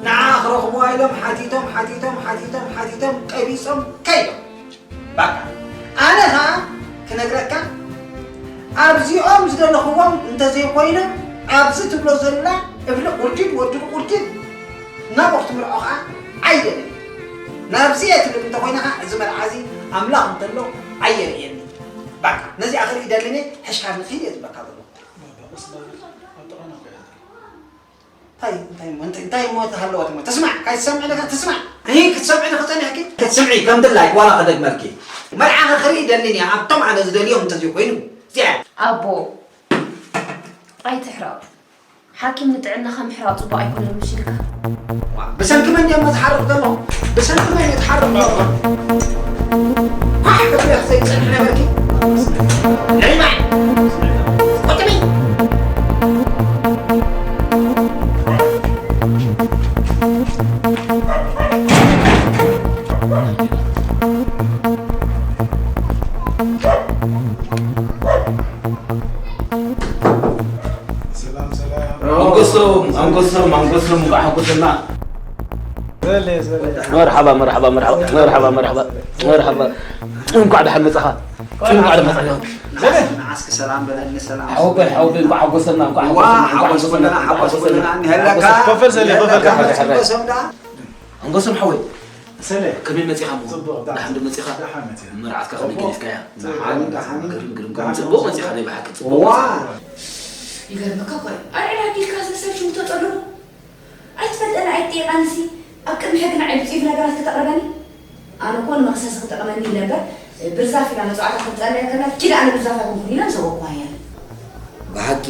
ንዓ ክረኽብዋ ኢሎም ሓቲቶም፣ ሓቲቶም፣ ሓቲቶም፣ ሓቲቶም ቀቢጾም ከይዶም። በቃ። ኣነ ኸዓ ክነግረካ፣ ኣብዚኦም ዝደለኽዎም እንተዘይኮይኑ፣ ኣብዚ ትብሎ ዘላ እብሊ ቁርድድ ወዲ ቁርድድ ናብኡ ክትምርዖ ኸዓ ኣይደልን። ናብዚ እየ ትብል እንተኾይና ኸዓ፣ እዚ መርዓ እዚ ኣምላኽ እንተሎ ኣየርእየኒ። በቃ፣ ነዚኣ ክርኢ ደልን እየ፣ ሕሽካኒ ኺድ እየ ዝብለካ ዘለኹ። እንታይ፣ እንታይ እሞ፣ እንታይ፣ እንታይ እሞ ተሃለወት እሞ? ትስማዕ፣ ካይትሰምዕ ኢለካ ትስማዕ። እሂ፣ ክትሰምዒ ዶ ክጸኒሕኪ? ክትስምዒ ከም ድላይክ ዋላ ክደግመልኪ። መርዓኺ ክርኢ ደሊኒ እየ፣ ኣብቶም ኣነ ዝደልዮም እንተዘይኮይኑ። እዚኣ እያ። ኣቦ፣ ኣይትሕረቕ። ሓኪም ንጥዕናኻ ምሕራቕ ጽቡቕ ኣይኮነን ምሽ ኢልካ። ዋ፣ ብሰንኪ መን ድየ እሞ ዝሓርቕ ዘለኹ? ብሰንኪ መን እየ ዝሓርቕ ዘለኹ? ኳሕ ክትብሊ ዘይትጸንሒ ነበርኪ? ልዕሊ ማይ! ቁጥቢ! ሰላም፣ ሰላም። ኣንጎሶም፣ ኣንጎሶም፣ ኣንጎሶም፣ እንኳዕ ሓጎሰና። ዘለ፣ ዘለ። መርሓባ፣ መርሓባ፣ መርሓባ፣ መርሓባ፣ መርሓባ፣ መርሓባ። እንኳዕ ደሓን መጻኻ። እንኳዕ ደሓን መጻኻ። ዘለ። ንዓስኪ ሰላም በለኒ፣ ሰላም። ሓወቦይ፣ ሓወቦይ፣ እንኳዕ ሓጎሰና፣ እንኳዕ ዋ፣ ሓጎሰና፣ ሓጎስ እንኳዕ ኩልና፣ ሓጎሰና፣ ሓጎስ እንኳዕ ኩልና። ሓጎሰና። እንሄለካ። ሓጎስ፣ ሓጎስ። ሓጎስ፣ ሓጎስ። ኣንጎሶም ደኣ? ኣንጎሶም ሓወይ። ሰለ። ከመይ መጺኻ እሞ? ጽቡቕ፣ ደሓን። ደሓን ዶ መጺኻ? ደሓን መጺኻ። መርዓትካ ከመይ ጽቡቕ። ገዲፍካያ? ደሓን፣ ደሓን። ግርም፣ ግርም፣ ግርም። ደሓን። ጽቡቕ መጺኻ፣ ናይ ብሓቂ ጽቡቕ እዋ። መጺኻ። ይገርመካ እኮ እዩ። ኣልዕል ኣቢልካ ዝመሰል ሽሙ ተጠልሙ። ኣይትፈልጠን ኣይትጠይቓንሲ፣ ኣብ ቅድሚ ሕጊ ንዓይ ብጽዩፍ ነገራት ከተቕርበኒ? ኣነ እኮ ንመኽሰሲ ክጠቕመኒ ኢለ እምበር፣ ብርዛፍ ኢላ መጽዋዕታ ክንጸልያ ከላ፣ ኪድ ኣነ ብርዛፍ ኣይኮንኩን ኢለ ምሰ ወኳያ። ብሓቂ፣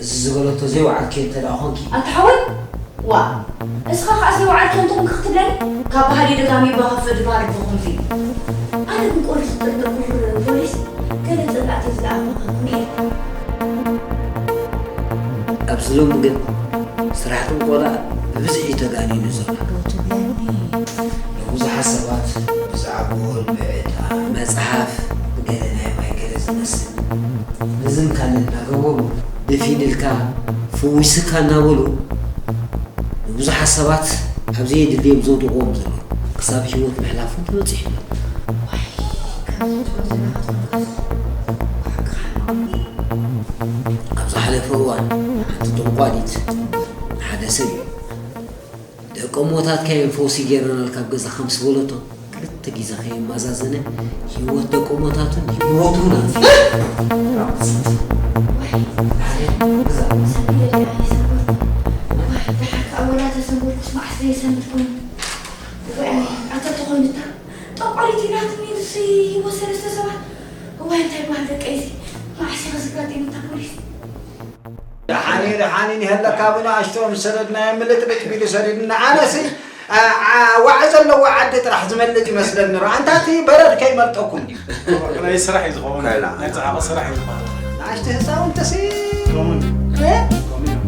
እዚ ዝበለቶ ዘይወዓልክዮ እንተ ደኣ ኾንኪ። ኣታ ሓወይ፣ ዋ፣ እስኻ ኸኣ ዘይወዓልክዮ እንተ ኾንኪ ክትብለኒ? ካብ ባህሊ ደጋሚ እባ ከፍእ ድባል እኮ ኾንኪ። ኣነ ግን ቁሩብ ዝጥርጥር ኩፍር ፖሊስ፣ ገለ ጸላእቲ ዝለኣኹ ኾንኩ ነይረ። ኣብዚ ሎሚ ግን ስራሕቲ ቆልዓ ብብዝሒ ተጋኒኑ ዘሎ። ንብዙሓት ሰባት ብዛዕባኡ ብዕጣ፣ መጽሓፍ፣ ብገለ ናይ ማይ ገለ ዝመስል ምዝንካል እናገበሩ፣ ድፊን ኢልካ፣ ፍዊስካ እናበሉ፣ ንብዙሓት ሰባት ኣብ ዘየድልዮም ዘውድቕዎም ዘለዉ፣ ክሳብ ህይወት ምሕላፍ እውን ተበጺሑ ኣሎ። ኣብ ዝሓለፈ እዋን፣ ሓንቲ ጠንቋሊት፣ ሓደ ሰብ እዩ። ደቂ እሞታትካ እዮም ፈውሲ ጌርናልካ ኣብ ገዛኻ ምስ በለቶ፣ ክልተ ግዜ ከየመዛዘነ፣ ህይወት ደቂ እሞታቱን ህይወቱን ኣጥፍኡ። ዋይ፣ ደሓር ከኣ ወላ ተሰንበድኩስ መዓስ ዘይሰንብድ ኮይኑ። ዋይ፣ ኣታ ተኾይኑ እታ ጠቋሪት ኢላትኒ ንሱ ህይወት ሰለስተ ሰባት። ዋይ፣ እንታይ በሃል ደቀይ እዚ? መዓስ ኢኻ ዝጋጥም እታ ፖሊስ? ደሓኒ፣ ደሓኒ፣ ይሀለካ ብንኣሽቶ ምስ ሰደድናዮ ምልጥልጥ ቢሉ ሰዲዱና። ኣነሲ፣ ኣ፣ ዓ-፣ ዋዒ ዘለዎ ዓዲ ጥራሕ ዝመልጥ ይመስለኒ። ሮ፣ ኣንታ እቲ በረድ ከይመልጠኩም ድዩ? ናይ ስራሕ እዩ ዝኸውን። ከላ። ናይ ጸዓቐ ስራሕ እዩ ዝበሃል። ንኣሽቱ ህፃውንትሲ? ከምኡን። እ? ከምኡን እዮም።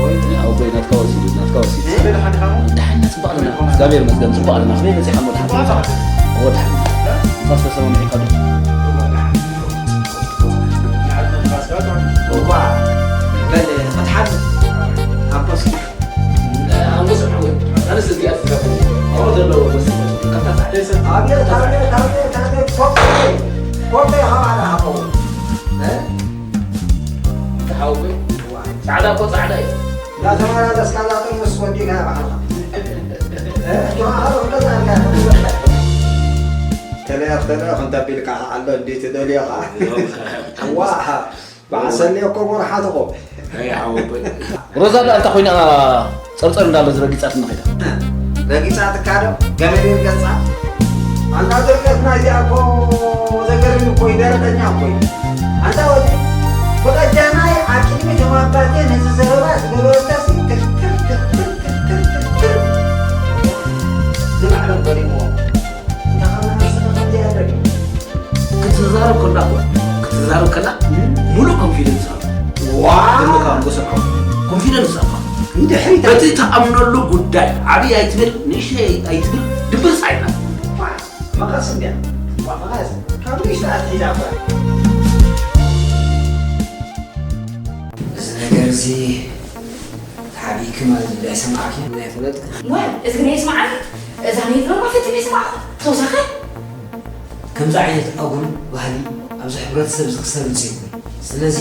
ወይ፣ ኣቦይ፣ ናትካ ወሲዱ፣ ናትካ ወሲዱ። እ? ስለ ደሓን ዲኻ? ደሓን፣ ጽቡቕ ኣለና። እግዚኣብሔር ይመስገን፣ ጽቡቕ ኣለና። ከመይ በጺሓ እሞ ደሓን? ጽቡቕ ኣለና። እወ፣ ደሓን። እ? ንፋስ ተሰማሚዕካ ዶ? እወ፣ ደሓን። እኳ በል ክትሓዝ ኣቦ እስኪ ኣንጎስ ሓወይ ኣነስ እዚኣ ትዛረብ ኣዎ ዘለዎ መስል ከታ ጻዕደ ሰብ ኣብየ ታብየ ታብየ ታብየ ኮኮ ኮኮ ይሃባና ሃቦ ተሓውበ ጻዕዳ እኮ ጻዕዳ እዩ። እንዳተመላለስካ እንዳጠመስ ወዲና ባዕልኻ። እ? ጆሃር ወደ ጻድቃን። ተለያኽ ተለያኽ እንተ ቢልካ ኣሎ እንዴ ትደልዮ ኸዓ። ዋ፣ በዓል ሰሌ እኮ ጎርሓት እኮ። ኣይ፣ ሓወቦይ። ሮዛ ደኣ እንታይ ኮይና ጸርጸር እንዳበለት ረጊጻትኒ ከይዳ? ረጊጻትካ ዶ? ገመድ ይርገጻ? ኣንታ ድርቀትና እዚኣ እኮ ዘገርም እኮ እዩ፣ ደረቀኛ እኮ እዩ። ኣንታ ወዲ፣ ብቐዳማይ ኣብ ቅድሚ እቶም ኣባቴ ነዚ ዘረባ ዝገበረታሲ ትርትር፣ ትርትር፣ ትርትር፣ ትርትር ዝባዕሎም ገሪምዎ። እንተ ኸማን ንስኻ ከምዚ ኣለኒ። ክትዛረብ ከላ እኮ፣ ክትዛረብ ከላ ሙሉእ ኮንፊደንስ ኣሎ። ዋው! ዘለካ ንጎሰ ኮንፊደንስ ኣሎ። ንድሕሪት በቲ ትኣምነሉ ጉዳይ ዓብዪ ኣይትብል፣ ንእሽተይ ኣይትብል፣ ድብርፅ ኣይትበል። ዋ፣ መቐስ እንድያ። ዋ፣ መቐስ። ካብ ንእሽቶ ኣትሒዛ እኳ። እዚ ነገር እዚ ተሓቢእኪ ማለት እዩ። ኣይሰማዕክን ኣይፈለጥክን። ዋ፣ እዚ ግን የስማዓኒ። እዛ ናይ ድሮማ ፈጺመ ይስማዕኹ። ተወሳኸ? ከምዚ ዓይነት ኣጉል ባህሊ ኣብዚ ሕብረተሰብ እዚ ክሰርጽ የብሉን። ስለዚ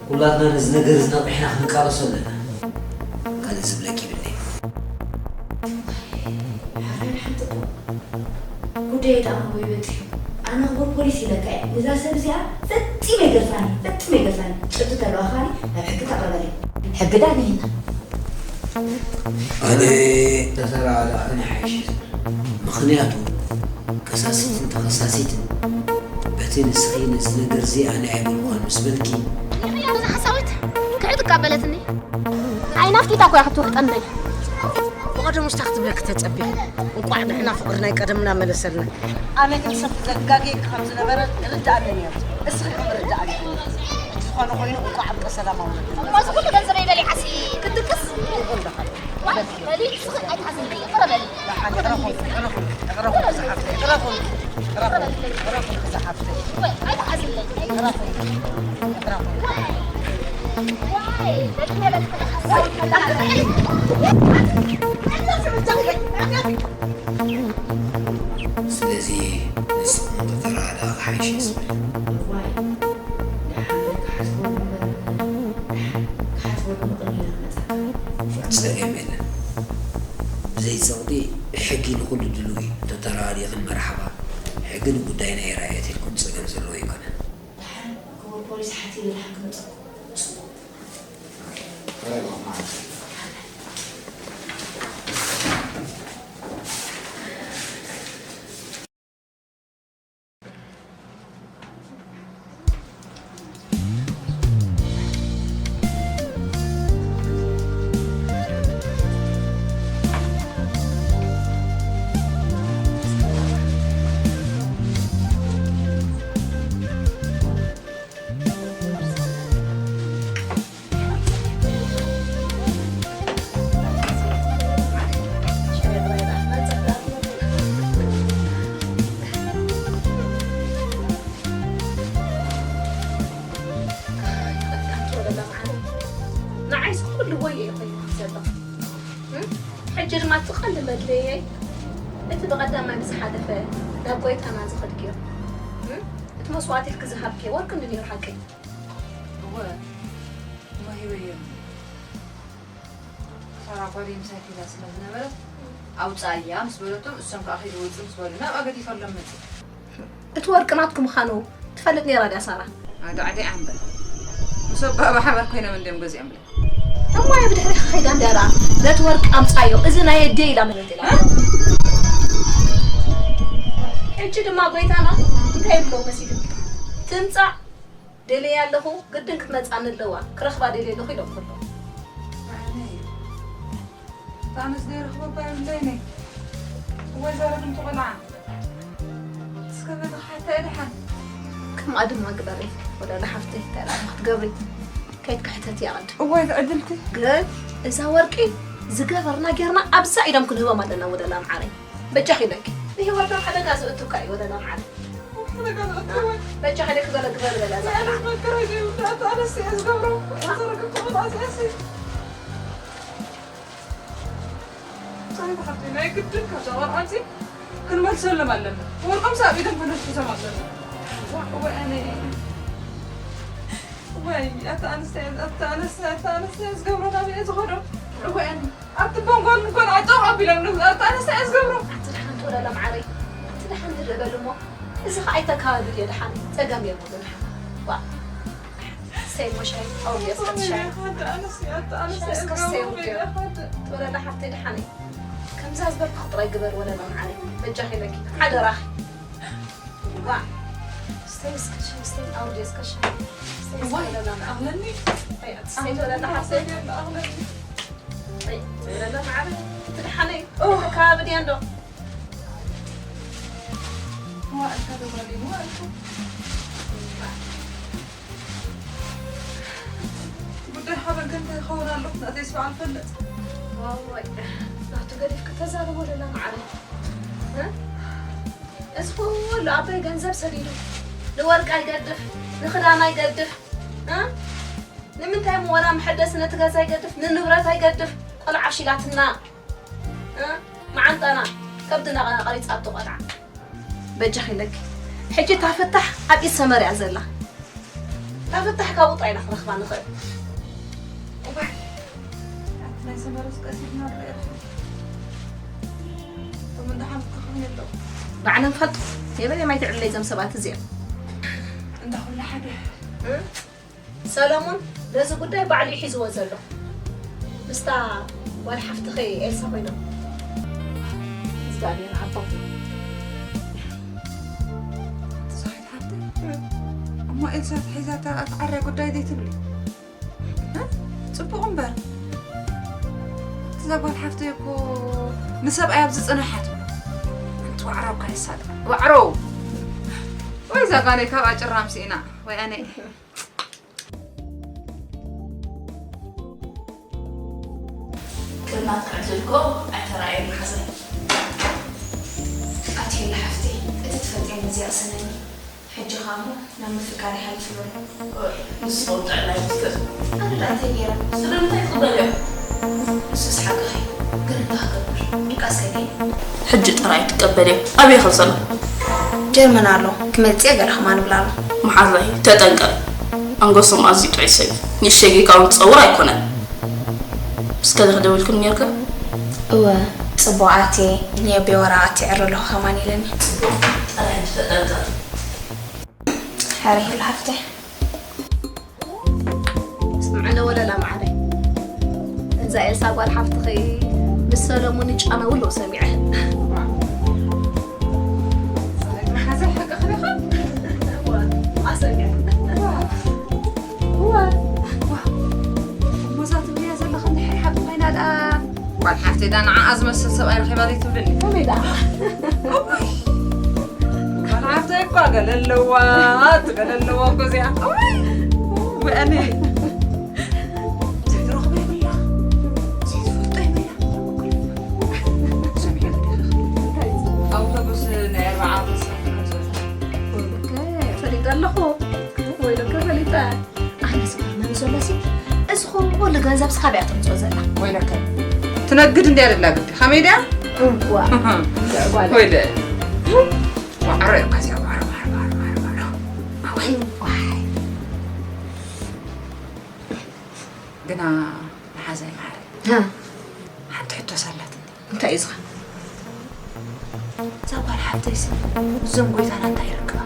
ኩላትና ነዚ ነገር እዚ ነቒሕና ክንቃለሶ ኣለና። ካልእ ዝብለኪ የብለይን። ሓራን ሓንቲ እኮ ጉዳይ የጣመሞ ይበጽሕ እዩ። ኣነ ክቡር ፖሊስ ኢለካ እየ። ነዛ ሰብ እዚኣ ፈጺመ ኣይገድፋን እየ። ፈጺመ ኣይገድፋን እየ። ጭብጢ ተለዋ ከኣ ናብ ሕጊ ተቕርበለይ። ሕጊ ዳኛ ኢና። ኣነ ተሰራዕራዕን ይሓይሽ። ምኽንያቱ ከሳሲትን ተኸሳሲትን በቲ ንስኺ ነዚ ነገር እዚ ኣነ ኣይበልኩኻን ምስ በልኪ። ንኽያ ነዛ ሓሳዊት ክዕት እካ በለትኒ። ኣይ ናፍቲታ እኮ እያ ክትወርጠኒ። ብቐደሙ እስታ ክትብለኪ ተጸቢኹ። እንቋዕ ንሕና ፍቕሪ ናይ ቀደምና መለሰልና። ኣነ ግን ሰብ ዘጋግየኪ ከም ዝነበረ ይርድኣኒ ነይሩ። እስኺ ግን ርድኣኒ። ዝኾነ ኮይኑ እንቋዕ ብቀ ሰላም ኣውረደና። እሞ እዚ ኩሉ ገንዘበይ በሊዓሲ ክትድቅስ? ይኹን ደሓን። ዋይ፣ በሊ፣ እስኺ ኣይትሓዝኒ፣ ይቕረ በሊ። ደሓን፣ ይቕረ ኩን፣ ይቕረ ኩን፣ ይቕረ ኩን፣ ዝሓፍተይ፣ ይቕረ ኩን፣ ይቕረ ኩን፣ ይቕረ ኩን፣ ዝሓፍተይ። ወይ፣ ኣይትሓዝለይ። ይቕረ ኩን፣ ይቕረ ኩን። ዋይ፣ ዋይ፣ ደቂ በለትኩ፣ ሓሳብ ስለዚ ንስኹም ተተረዳእ ክሓይሽ እዩ ዝብል። እዋይ፣ ደሓን ክሓስበሉ እምበር፣ ደሓን ክሓስበሉ ምቕኒ ኢለ ክመጻ። ጸገም የለን። ብዘይ ጸቕጢ ሕጊ ንኹሉ ድሉው እዩ። ተተረዳዲእክን መርሓባ። ሕጊ ንጉዳይና የርኣየት ኢልኩም ጸገም ዘለዎ ኣይኮነን። ደሓን ክቡር ፖሊስ ሓቲተ ኢለ ደሓን ክመጸኩም። ጽቡቕ። ድማ እቲ ቀንዲ መድለየይ፣ እቲ ብቐዳማይ ብዝሓለፈ ናብ ጎይታና ዝኸድክዮ፣ እም? እቲ መስዋእቲ ኢልኪ ዝሃብክዮ ወርቂ እንዲ ነይሩ ሓቀይ? እወ፣ እሞ ሂበዮ። ሳራ ጓለይ ምሳይ ከይዳ ስለ ዝነበረት፣ "ኣውጻእያ" ምስ በለቶም፣ እሶም ከኣ "ከይዱ ውጽእ" ምስ በሉ፣ ናብኣ ገዲፈሎም መጺእ። እቲ ወርቂ ናትኩ ምዃኑ ትፈልጥ ነይራ ድያ ሳራ? ኣዶ ዓደይ ኣንበር። ምስ ኣቦኣ ብሓባር ኮይኖም እንድዮም ገዚኦምለይ። እሞ ኣየ ብድሕሪኻ ከይዳ እንድያ ደኣ፣ "ነቲ ወርቂ ኣምጻዮ፣ እዚ ናይ ኣደይ" ኢላ መለጥ ኢላ። ሕጂ ድማ ጎይታና እንታይ ይብሎ መሲሉ? ትምጻእ ደልየ ኣለኹ፣ ግድን ክትመጽኣኒ ኣለዋ፣ ክረኽባ ደልየ ኣለኹ ኢሎም ከለዉ። ኣነ፣ ኣነስ ዘይረኽበባ የብለይን። እወ፣ ዘረግንቲ ቆልዓ። እስከ በዚ ክሓታ እየ ደሓን። ከምኣ ድማ ግበሪ፣ ወለላ ሓፍተይ፣ እንታይ ደኣ ክትገብሪ? ከይትክሕተት እያ ቅድም። እወ፣ ዝዕድልቲ። ግን እዛ ወርቂ ዝገበርና ጌርና ኣብዛ ኢዶም ክንህቦም ኣለና፣ ወለላ መዓረይ። በጃኺ ኢለኪ። ንህይወትና ሓደጋ ዘእቱ እኳ እዩ፣ ወለላ መዓረይ። ሓደጋ ዘእቱ እወ። በጃኺ ኢለኪ፣ ገለ ግበሪ፣ በላ እዛ ቆልዓ። ኣነስ መከራ እዩ፣ ኣታ ኣነስ እየ ዝገብሮ። እዛ ርግብቲ ቆልዓ እዚኣሲ። ሳይት ሓፍተይ፣ ናይ ግድን ካብዛ ቆልዓ እዚ ክንመልሰሎም ኣለና። ወርቆምሲ ኣብ ኢዶም ከነትሕዞም ኣለና። ዋ፣ እወ፣ ኣነ። ወይ፣ ኣታ ኣነስተይ፣ ኣታ ኣነስተይ፣ ኣታ ኣነስተይ ዝገብሮ ናበይ እየ ዝኸዶ? እወ፣ ኣነ። ኣብቲ ቦንጎል ንጎል ዓጠቕ ኣቢሎም፣ ኣታ ኣነስተይ ዝገብሮ። ኣቲ ደሓን ትወለላ መዓረይ። ኣቲ ደሓን ትድእ በሉ እሞ። እዚ ኸዓ ኣይተካባብር እየ ደሓን። ጸገም የብሉን። ዋ። ሰይ ሞሻይ፣ ኣውዲ እስከ ትሻይ። ኣታ ኣነስተይ፣ ኣታ ኣነስተይ ሻይ እስከ ዝገብሮ ሰይ ውዲ። በይነ ኸደ። ትወለላ ሓፍተይ ደሓን እየ። ከምዛ ዝበልኩ ጥራይ ግበር ወለላ መዓረይ። በጃኺ ኢለኪ። ሓደራኺ። ዋ። ስተይ እስከ ሻይ፣ ስተይ ኣውዲ እስከ ሻይ። ስተይ እስከ ዋይ፣ ወለላ መዓረይ። ኣኽለኒ። ኣይ፣ ኣቲ ስተይ ትወለላ ሓፍተይ። ኣኽለኒ። ኣይ፣ ትወለላ መዓረይ። እቲ ደሓነይ። ኦ። እቲ ከባቢ ድያ እንዶ? ዋ፣ እታ ዶ ጓለይ፣ ዋ፣ እታ። ጉዳይ ሓበን ከ እንታይ ይኸውን ኣሎ? ናተይስ በዓል ፈልጥ። ዋይ፣ ናቱ ገዲፍኪ ተዛረቦ ደላ መዓረይ። እ? እዚ ኩሉ ኣቦይ ገንዘብ ሰዲዱ፣ ንወርቂ ኣይገድፍ፣ ንኽዳን ኣይገድፍ፣ እ? ንምንታይ እሞ ወላ መሐደሲ ነቲ ገዛ ኣይገድፍ፣ ንንብረት ኣይገድፍ፣ ቆልዓ ሽላትና፣ እ? መዓንጣና፣ ከብድና ቀሪጻቶ ቆልዓ። በጃኺ ኢለኪ። ሕጂ እታ ፍታሕ ኣብ ኢድ ሰመር እያ ዘላ። እታ ፍታሕ ካብኡ ጥራይ ኢና ክንረኽባ ንኽእል። እዋይ፣ ኣቲ ናይ ሰመረስ ቀሲድና ዶ ኤርትራ? እቶም እንዳ ሓሙት ክኾኑ የለዉ። ባዕለን ፈልጡ። የበለይ ማይ ትዕለይ እዞም ሰባት እዚኦም። እንዳ ኩሉ ሓደ። እ? ሰለሙን ነዚ ጉዳይ ባዕሉ እዩ ሒዝዎ ዘሎ። ምስታ ጓል ሓፍትኺ ኤልሳ ኮይኖም። እግዚኣብሔር ሃቦም። ትዛይድ ሓፍቲ? እሞ ኤልሳ ተሒዛታ ኣትዓርያ ጉዳይ ዘይትብሊ? እ? ጽቡቕ እምበር። እዛ ጓል ሓፍተይ እኮ ንሰብኣይ ኣብ ዝጽንሓት። ኣንቲ ዋዕሮ እኳ ይሳቀ። ዋዕሮ! ወይ እዛ ጓለይ ካብኣ ጭራም ስኢና። ወይ ኣነ። ክርናት ክዕድል እኮ ኣይተራእየን መሓዛይ። ኣቲ የለ ሓፍተይ፣ እቲ ትፈልጥዮ ነዚ ይቕሰነኒ። ሕጂ ኸኣ እሞ ናብ ምፍቃር ይሓልፍ ኣሎ። ንሱ ጥዕና ይፍቅር። ኣነ ደኣ እንታይ ገይረ? ስለምንታይ ትቕበልዮ? ንሱስ ሓቅኺ፣ ግን እንታይ ክገብር? ድቃስ ከይደይ። ሕጂ ጥራይ ትቀበልዮ። ኣበይ ከ ዘሎ? ጀርመን ኣሎ። ክመጽእ ገለ ኸማን ብላ ኣሎ። መሓዛይ፣ ተጠንቀቂ። ኣንጎሶም ኣዝዩ ጥዑይ ሰብ እዩ። ንእሽተይ ጌጋ እውን ትጸውር ኣይኮነን። እስከ ዶ ክደውልክን ኔርካ? እወ፣ ጽቡቓት እየ። ንየቤ ወረቓት ይዕሪ ኣለኹ ከማን ኢለኒ። ጥራይ ተጠንቀቂ። ሕረ ሄሉ ሓፍተይ። ስምዕነ ወለላ መዓረይ። እዛ ኤልሳ ጓል ሓፍትኺ ምስ ሰለሙን ጫና ውልው ሰሚዐ። ሓዘይ ሓቂ ክሪኻ? እዋ፣ ኣሰሚዐ። እዋ፣ እዋ፣ እዋ። እሞ እዛ ትብልያ ዘለኺ እንድሕር ሓቂ ኮይና ደኣ? ጓል ሓፍተይ ደኣ ንዓኣ ዝመስል ሰብኣይ ረኺባ ዘይትብልኒ። ከመይ ደኣ? እዋይ። ጓል ሓፍተይ እኳ ገለ ኣለዋ፣ እቲ ገለ ኣለዋ እኮ እዚኣ። እዋይ። ወኣነ። ዘይትረኽቦ የብላ። ዘይትፈልጦ የብላ። ሰሚዐ። ኣውቶቡስ ናይ ኣርብዓ ሰዓት ፈሊጠ ኣለኹ። ወይለከ ፈሊጠ። ኣነ ዝገርመኒ ዘሎሲ፣ እዚ ኩሉ ገንዘብ ስኻ ብያ ተምጽኦ ዘላ። ወይለከ። ትነግድ እንድያ ደላ ግዲ። ከመይ ድያ? እዋ ጓለ ወይለ። ዋዕሮ እኳ እዚኣ ዋዕሮ፣ ዋዕሮ፣ ዋዕሮ፣ ዋዕሮ፣ ዋዕሮ። ዋይ፣ ዋይ። ግና መሓዛይ ማዕረ። ሓንቲ ሕቶ ሳላትኒ። እንታይ እዩ ዝኻ? እዛ ጓል ሓፍተይሲ እዞም ጎይታና እንታይ ይረክባ?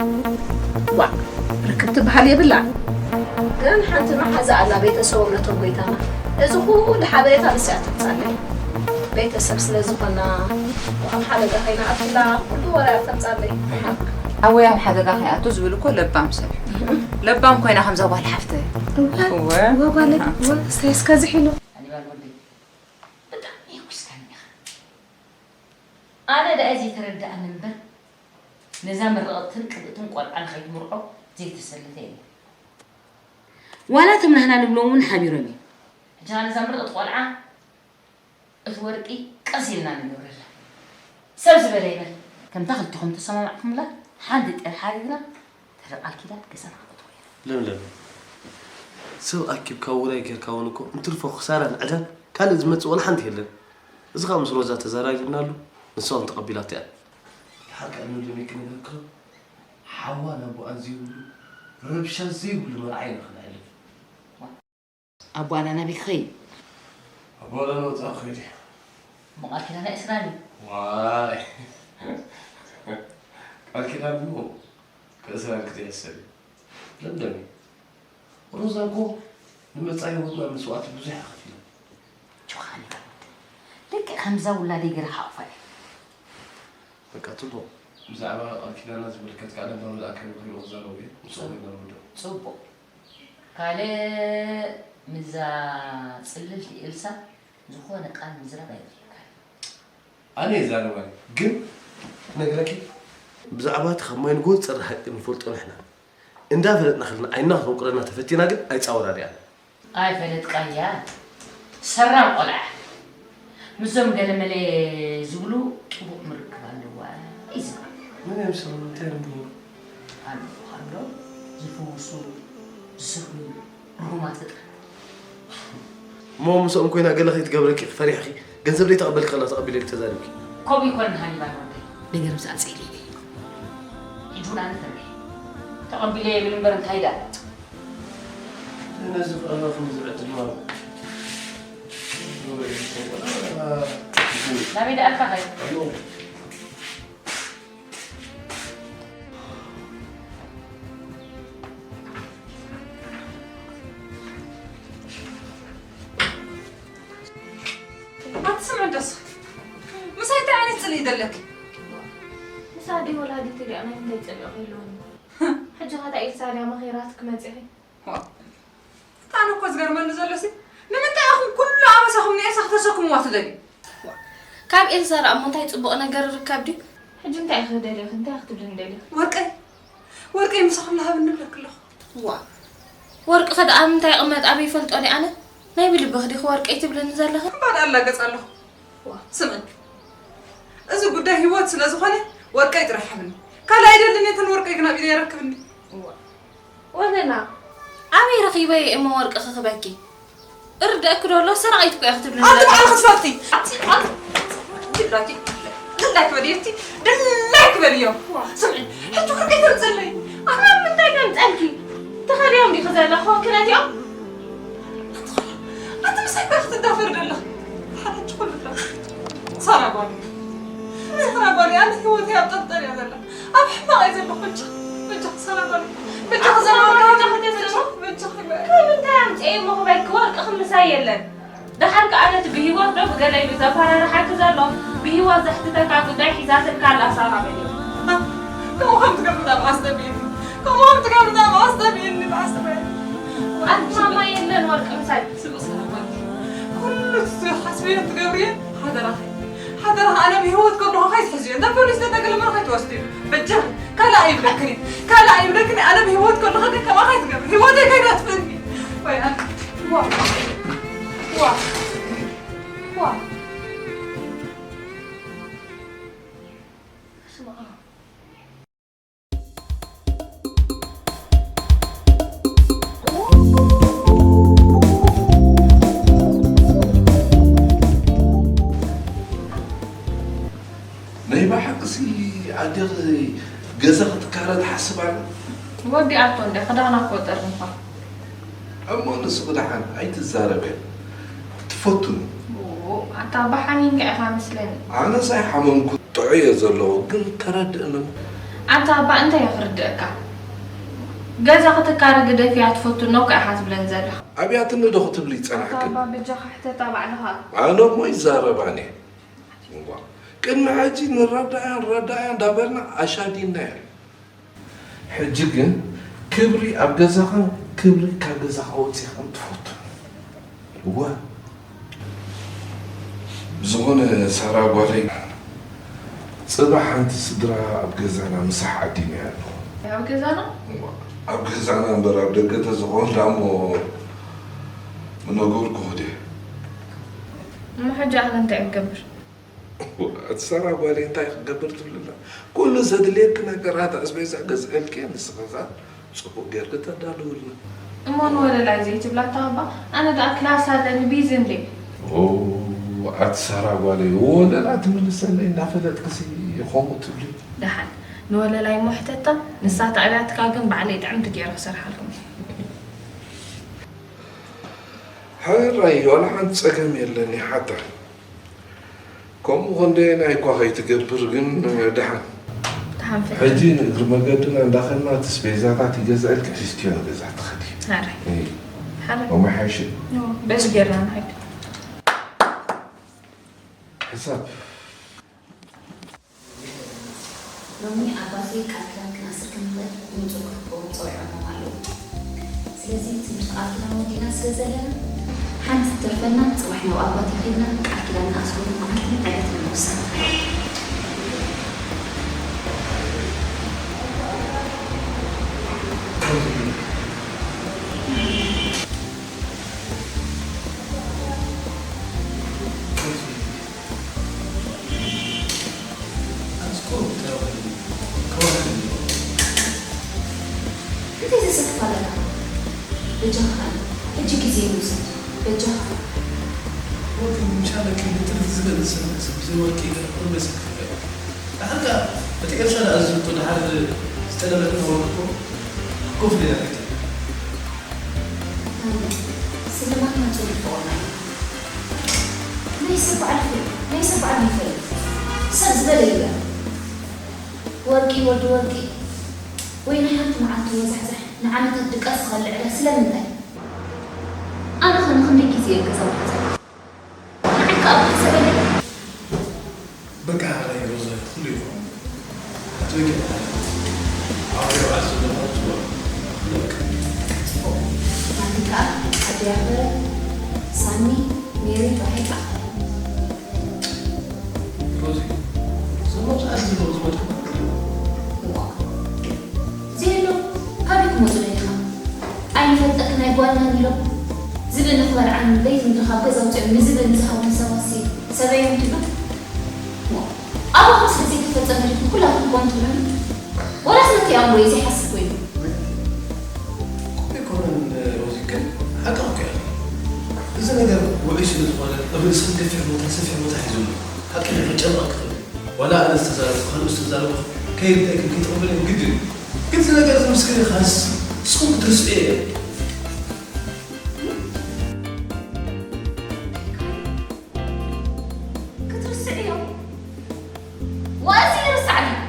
ዋ ርክብ ትበሃል የብላ። ግን ሓንቲ መሓዛ ኣላ ቤተሰቦም ነቶም ጎይታና። እዚ ኩሉ ሓበሬታ ንስያ ተምጻለይ። ቤተሰብ ስለ ዝኾና ኣብ ሓደጋ ከይንኣትላ ኩሉ ወረ ተምጻለይ። ሓወይ ኣብ ሓደጋ ከይኣቱ ዝብል እኮ ለባም ሰብ እዩ። ለባም ኮይና ከምዛ ጓል ሓፍተይ። እወ። እወ ጓለይ እወ እስታይ እስከ ዝሒሉ። ሃኒባል ወደይ ብጣዕሚ የጉስካኒ ኢኻ። ኣነ ደኣ ዘይተረድኣኒ እምበር ነዛ ምርቕትን ቅብእትን ቆልዓ ንኸይትምርዖ ዘይተሰለፈ የለን። ዋላ እቶም ናህና ንብሎም እውን ሓቢሮም እዮም። ሕጂ ኸኣ ነዛ ምርቕቲ ቆልዓ እቲ ወርቂ ቀስ ኢልና ንገብረላ። ሰብ ዝበለ ይበል። ከምታ ክልተኹም ተሰማማዕኩምላ ሓንቲ ጤል ሓሪድና ድሕሪ ቃል ኪዳን ገዛና ክነእትዎ ኢና። ለምለም፣ ሰብ ኣኪብካ ውራይ ጌርካ እውን እኮ እንትርፎ ክሳራን ዕዳን ካልእ ዝመጽእ ዋላ ሓንቲ የለን። እዚ ኸኣ ምስ ሮዛ ተዘራሪብናሉ ንሳ እውን ተቐቢላቶ እያ። ሓቂ ኣነ ሎሚ ክነግረካ ሓዋ ናቦኣን ዘይብሉ ረብሻ ዘይብሉ መርዓ ኢና ክነሕልፍ። ኣቦ ኣላና ቤት ክኸይድ ኣቦ ኣላና ወፃእ ክኸይድ እዩ። እሞ ቃል ኪዳና የእስራኒ። ዋይ ቃል ኪዳን እሞ ከእስራን ክትየሰብ እዩ። ለምለሚ ሮዛ እኮ ንመፃኢ ህይወትና መስዋእቲ ብዙሕ እያ ከፊላ። ጆሃን ልክዕ ከምዛ ውላደይ ገይረ ሓቑፋ እየ። በቃ ጽቡቕ። ብዛዕባ ቃል ኪዳና ዝምልከት ከዓ ለማ ወደ ኣካል ክሪኦ ክዛረቡ እየ። ንስኹም ኮይና ንርድኦ። ጽቡቕ። ካልእ ምዛ ጽልልቲ ኤልሳ ዝኾነ ቃል ምዝራብ ኣይደልካን። ኣነ ይዛረብ ኣነ ግን ክነግረኪ ብዛዕባ እቲ ካብ ማይ ንጎ ዝጸሪ ሓቂ ንፈልጦ ንሕና እንዳፈለጥና ከለና ዓይንና ክተንቁረና ተፈቲና ግን ኣይጻወራሪኣን። ኣይፈለጥካያ ሰራም ቆልዓ ምስዞም ገለመለ ዝብሉ ጥቡቕ ምርክብ ኣለዋ እዩ ዝብል። መን እዮም ሰራም እንታይ እዮም ዝገብሩ? ኣሎ ኣሎ ዝፍውሱ ዝስኽሉ ርጉማት ፍጥረት። እሞ ምስኦም ኮይና ገለ ከይትገብረኪ ፈሪሕኺ ገንዘብ ዘይተቐበልኪ ከላ ተቐቢለልኪ ተዛሪብኪ። ከምኡ ይኮን ሃኒባል ወደይ። ነገር ምስ ኣፀይለይ ሕጂ እውን ኣነ ፈሪሐ ተቐቢለ የብል እምበር እንታይ ዳ ነዚ ቀረበ ከምዚ ዕድል ማለት ናበይ ደኣልካ ኸ ኣቲ ስምዕዶስ ምሳይ እንታይ ዓይነት ፅልኢ ዘለኪ? ምስ ኣደይ ወላዲት ሪኣ ናይ ምንታይ ፅልኢ ክህልወኒ? ሕጂ ከ እታ ኤልሳ ድያ መኺራትኪ መፂኺ? ኣነ እኮ ዝገርመኒ ዘሎሲ ንምንታይ ኢኹም ኩሉ ኣበሳኹም ንኤልሳ ክተሰክምዋ ትደልዩ? ካብ ኤልሳ ደኣ እሞ እንታይ ፅቡቕ ነገር ይርከብ ድዩ? ሕጂ እንታይ ኢኺ ደሊኺ? እንታይ ክትብልኒ ደሊኺ? ወርቀይ ወርቀይ ምሳኹም ንሃብኒ እብለኪ ኣለኹ። ዋ ወርቅኺ ደኣ ኣብ ምንታይ ይቕመጥ ኣበይ ይፈልጦ ድየ ኣነ? ናይ ብልብኺ ዲኺ ወርቀይ ትብልኒ ዘለኺ? እምባ ደኣ ኣላገጽ ኣለኹ። ስምዒ፣ እዚ ጉዳይ ህይወት ስለ ዝኾነ ወርቀይ ጥራሕ ሃብኒ። ካልእ ኣይደልን እየ፣ እተን ወርቀይ ግን ኣብ ኢደይ ኣረክብኒ። ወለላ፣ ኣበይ ረኺበዮ እየ እሞ ወርቂ ክህበኪ? እርደእኪ ዶ ኣሎ? ሰራቒት እኮ እያ ክትብልኒ ኣንቲ ዘለኪ። ባዕልኺ ትፈልጢ። ኣንቲ፣ ኣንቲ፣ ድላኪ፣ ድላኪ በልዮ፣ ኣንቲ፣ ድላኪ በልዮ። ስምዒ፣ ሕጂ ወርቀይ ተምፅለይ። ኣነ ኣብ ምንታይ ከምፀልኪ? ትኸድዮም ዲኺ ዘለኹ? ክነትዮም? ኣንቲ ምሳይ እኮ ክትዳፈሪ ዘለኺ። ሓንቲ ሕጂ ኩሉ ጥራሕ። ሳራ ጓል። ሳራ ጓል፣ ኣነ ህይወተይ ኣብ ጠርጠር እያ ዘላ። ኣብ ሕማቕ እየ ዘለኹ። በጃ፣ በጃ ሳራ ጓል። በጃ ኣንቲ ሳራ ጓል፣ ጓል፣ በጃ፣ በጃ፣ በጃ። ካብ ምንታይ ኣምፅኤ እሞ ክበኪ? ወርቂ ክምሳይ የለን። ደሓር ከኣ ነቲ ብህይወት ዶ ብገለ እዩ ዘፈራርሓኪ ዘሎ? ብህይወት ዘሕትተካ ጉዳይ ሒዛትልካ ኣላ ሳራ በልዮ። ከምኡ ከም ትገብር እዛ መዓስ ተቢእኒ። ከምኡ ከም ትገብር እዛ መዓስ ተቢእኒ፣ መዓስ ተቢእኒ። ኣንቲ ማማ የለን ወርቂ ምሳይ። ስምዒ ሳራ ጓል፣ ኩሉ ትሓስብዮን ትገብርዮን ሓደራኺ፣ ሓደራኺ ኣነ ብህይወት ከለኹ ከይትሕዝዮ። እንተ ፖሊስ እንተ ገለ መለ ከይትወስድዮ። በጃኺ፣ ካልእ ኣይብለክን እየ፣ ካልእ ኣይብለክን እየ። ኣነ ብህይወት ከለኹ ግን ከምኣ ከይትገብሪ። ህይወተይ ከይተጥፍእኒ። ወይ ኣነ፣ ዋ፣ ዋ፣ ዋ። ስምዓ። ናይ ብሓቅሲ ኣዴኺ ገዛ ክትካረ ትሓስብ ኣላ? ወዲኣቶ እንደ ክዳና ክወጠር ምኳ እሞ ንስኺ ደሓን ኣይትዛረበ። ትፈቱኒ። ኣታ ኣባ ሓሚምካ ኢኻ መስለኒ። ኣነስ ኣይሓመምኩ ጥዑየ ዘለኹ ግን ተረድእኒ። ኣታ ኣባ እንታይ እየ ክርድእካ? ገዛ ክትካረ ግደፍያ ትፈቱኒ እኮ ኢኻ ትብለን ዘለኻ። ኣብያትኒ ዶ ክትብሊ ይጸናሕክን? ኣባ በጃኻ ሕተታ ባዕልኻ። ኣነ እሞ ይዛረባን እየ። እዋ፣ ቅድሚ ሕጂ ንረዳእያ ንረዳእያ እንዳበልና ኣሻዲድናያ። ሕጂ ግን ክብሪ ኣብ ገዛኻን ክብሪ ካብ ገዛኻ ወጺኻን ትፈቱ። እወ። ብዝኾነ ሳራ ጓለይ፣ ጽባሕ ሓንቲ ስድራ ኣብ ገዛና ምሳሕ ዓዲመያ ኣለኹ። ኣብ ገዛና? እዋ፣ ኣብ ገዛና እምበር ኣብ ደገ ተዝኾን ደኣ እሞ ምነገርኩኺ ድየ? እሞ ሕጂ ኣነ እንታይ ክገብር? ኣቲ ሳራ ጓለይ እንታይ ክገብር ትብሊ ኣላ? ኩሉ ዘድልየኪ ነገራት ኣስቤዛ ገዝኣልኪ እየ፣ ንስኺ ከኣ ጽቡቕ ጌርኪ ተዳልውልና። እሞ ንወለላይ ዘይትብላ ኣታ ኣባ፣ ኣነ ደኣ ክላስ ኣለኒ ቢዚ እንድየ። ኦ ኣቲ ሳራ ጓለይ፣ ወለላ ትምልሰለይ እናፈለጥክሲ ከምኡ ትብሊ። ደሓን ንወለላይ እሞ ሕተታ፣ ንሳ ተዕብያትካ ግን ባዕለይ ጥዕምቲ ገይረ ክሰርሓልኩም እየ። ሕራይ ዋላ ሓንቲ ጸገም የለን ይሓታ። ከምኡ ክንደየናይ እኳ ከይትገብር ግን ደሓን። ደሓን ፍትሒ። ሕጂ ንእግሪ መገድና እንዳኸድና እቲ ስቤዛታት ይገዝኣልኪ ሒዝክዮ ንገዛ ትኸዲ። ሕራይ። እይ። ሕራይ። ሎሚ ሓይሽ። ኖ፣ በዚ ጌርና ንኸይድ። ሕሳብ። ሎሚ ኣባተይ ቃል ኪዳን ክንኣስር ከም ንኽእል ብንጹር ክሕብኦም ጸዊዖሞም ኣለዉ። ስለዚ ትምህርቲ ቃል ኪዳን ወዲእና ስለ ዘለና፣ ሓንቲ ትተርፈና ጽባሕ ናብ ኣባተይ ኬድና ቃል ኪዳን ንኣስርሉ መዓልትን ዕለትን ንምውሳን። እንታይ ዘሰክፍ ኣለካ? በጃኻ ሕጂ ግዜ ይውሰድ። በጃኻ። ወርቂ ምሻለኪ ንጥልፊ ዝገዝእ ሰብ መሰል ብዘይ ወርቂ ገለ ኩሉ መሰል ክፍለ። ደሓር ከኣ እቲ ኤልሳ ደኣ ዝዝቶ ደሓር ዝተደረተ ወርቂ እኮ ኮፍ ኢላ ሪታ። ስልማትና ጽቡቕ ፍቕርና እዩ። ናይ ሰብ በዓል ፍቕሪ፣ ናይ ሰብ በዓል ይፈልጥ። ሰብ ዝበለ ይበል። ወርቂ ወዲ ወርቂ ወይ ናይ ሓንቲ መዓልቲ ወዛሕዛሕ ንዓመታት ድቃስ ዝኸልዕ ዕዳ ስለምንታይ? ኣነ ኸ ንኽንደይ ግዜ እየ ገዛ ውዕል ዘለኹ? ንዓይ ከኣ ብሕሰበለይ። በቃ ሓራይ ሮዛ ኩሉ ይኹን ኣትበቂ ኣውሬው ዓዚ ዘለኹ ጽቡቕ በቃ ናቲ ከኣ ኣደይ ኣኽበረ ሳሚ ሜሪ ጥራይ ይከኣል ሮዚ ዝመጹ ዓዚ ዘለኹ ዝመጡ እዋ ዘይሎ ካበይ ክመጹ ደሊኻ ኣይንፈልጠክን ኣይጓልናን ኢሎም ዝብኢ ንኽበልዓኒ ለይቲ ምድሪ ካብ ገዛ ኣውጺኦም ንዝብኢ ንዝሃቡኒ ሰባትሲ ሰበይ እዮም ትብሉ? ኣባኹም ስለ ዘይተፈጸመ ዲኹም ኩላትኩም ኮን ትብሉኒ? ወላስ ነቲ ኣእምሮይ ዘይሓስብ ኮይኑ? ከምኡ ኣይኮነን ሮዚ፣ ግን ሓቂ እኮ እያ። እዚ ነገር ውዑይ ስለ ዝኾነ ኣብ ርእስኺ ገፊሕ ቦታ ሰፊሕ ቦታ ሒዙ ኣሎ። ሓቂ ዲኺ ጨንቐኪ ይኽእል እዩ። ዋላ ኣነ ዝተዛረብኩ ካልኦት ዝተዛረቡ ከይርድኣክን ከይትቕበልኒ ግድን እዩ። ግን እዚ ነገር እዚ ምስ ከደ ኻስ ንስኹም ክትርስዑ እየ። ክትርስዕዮ? ዋእዚ ይርሳዕ ድዩ?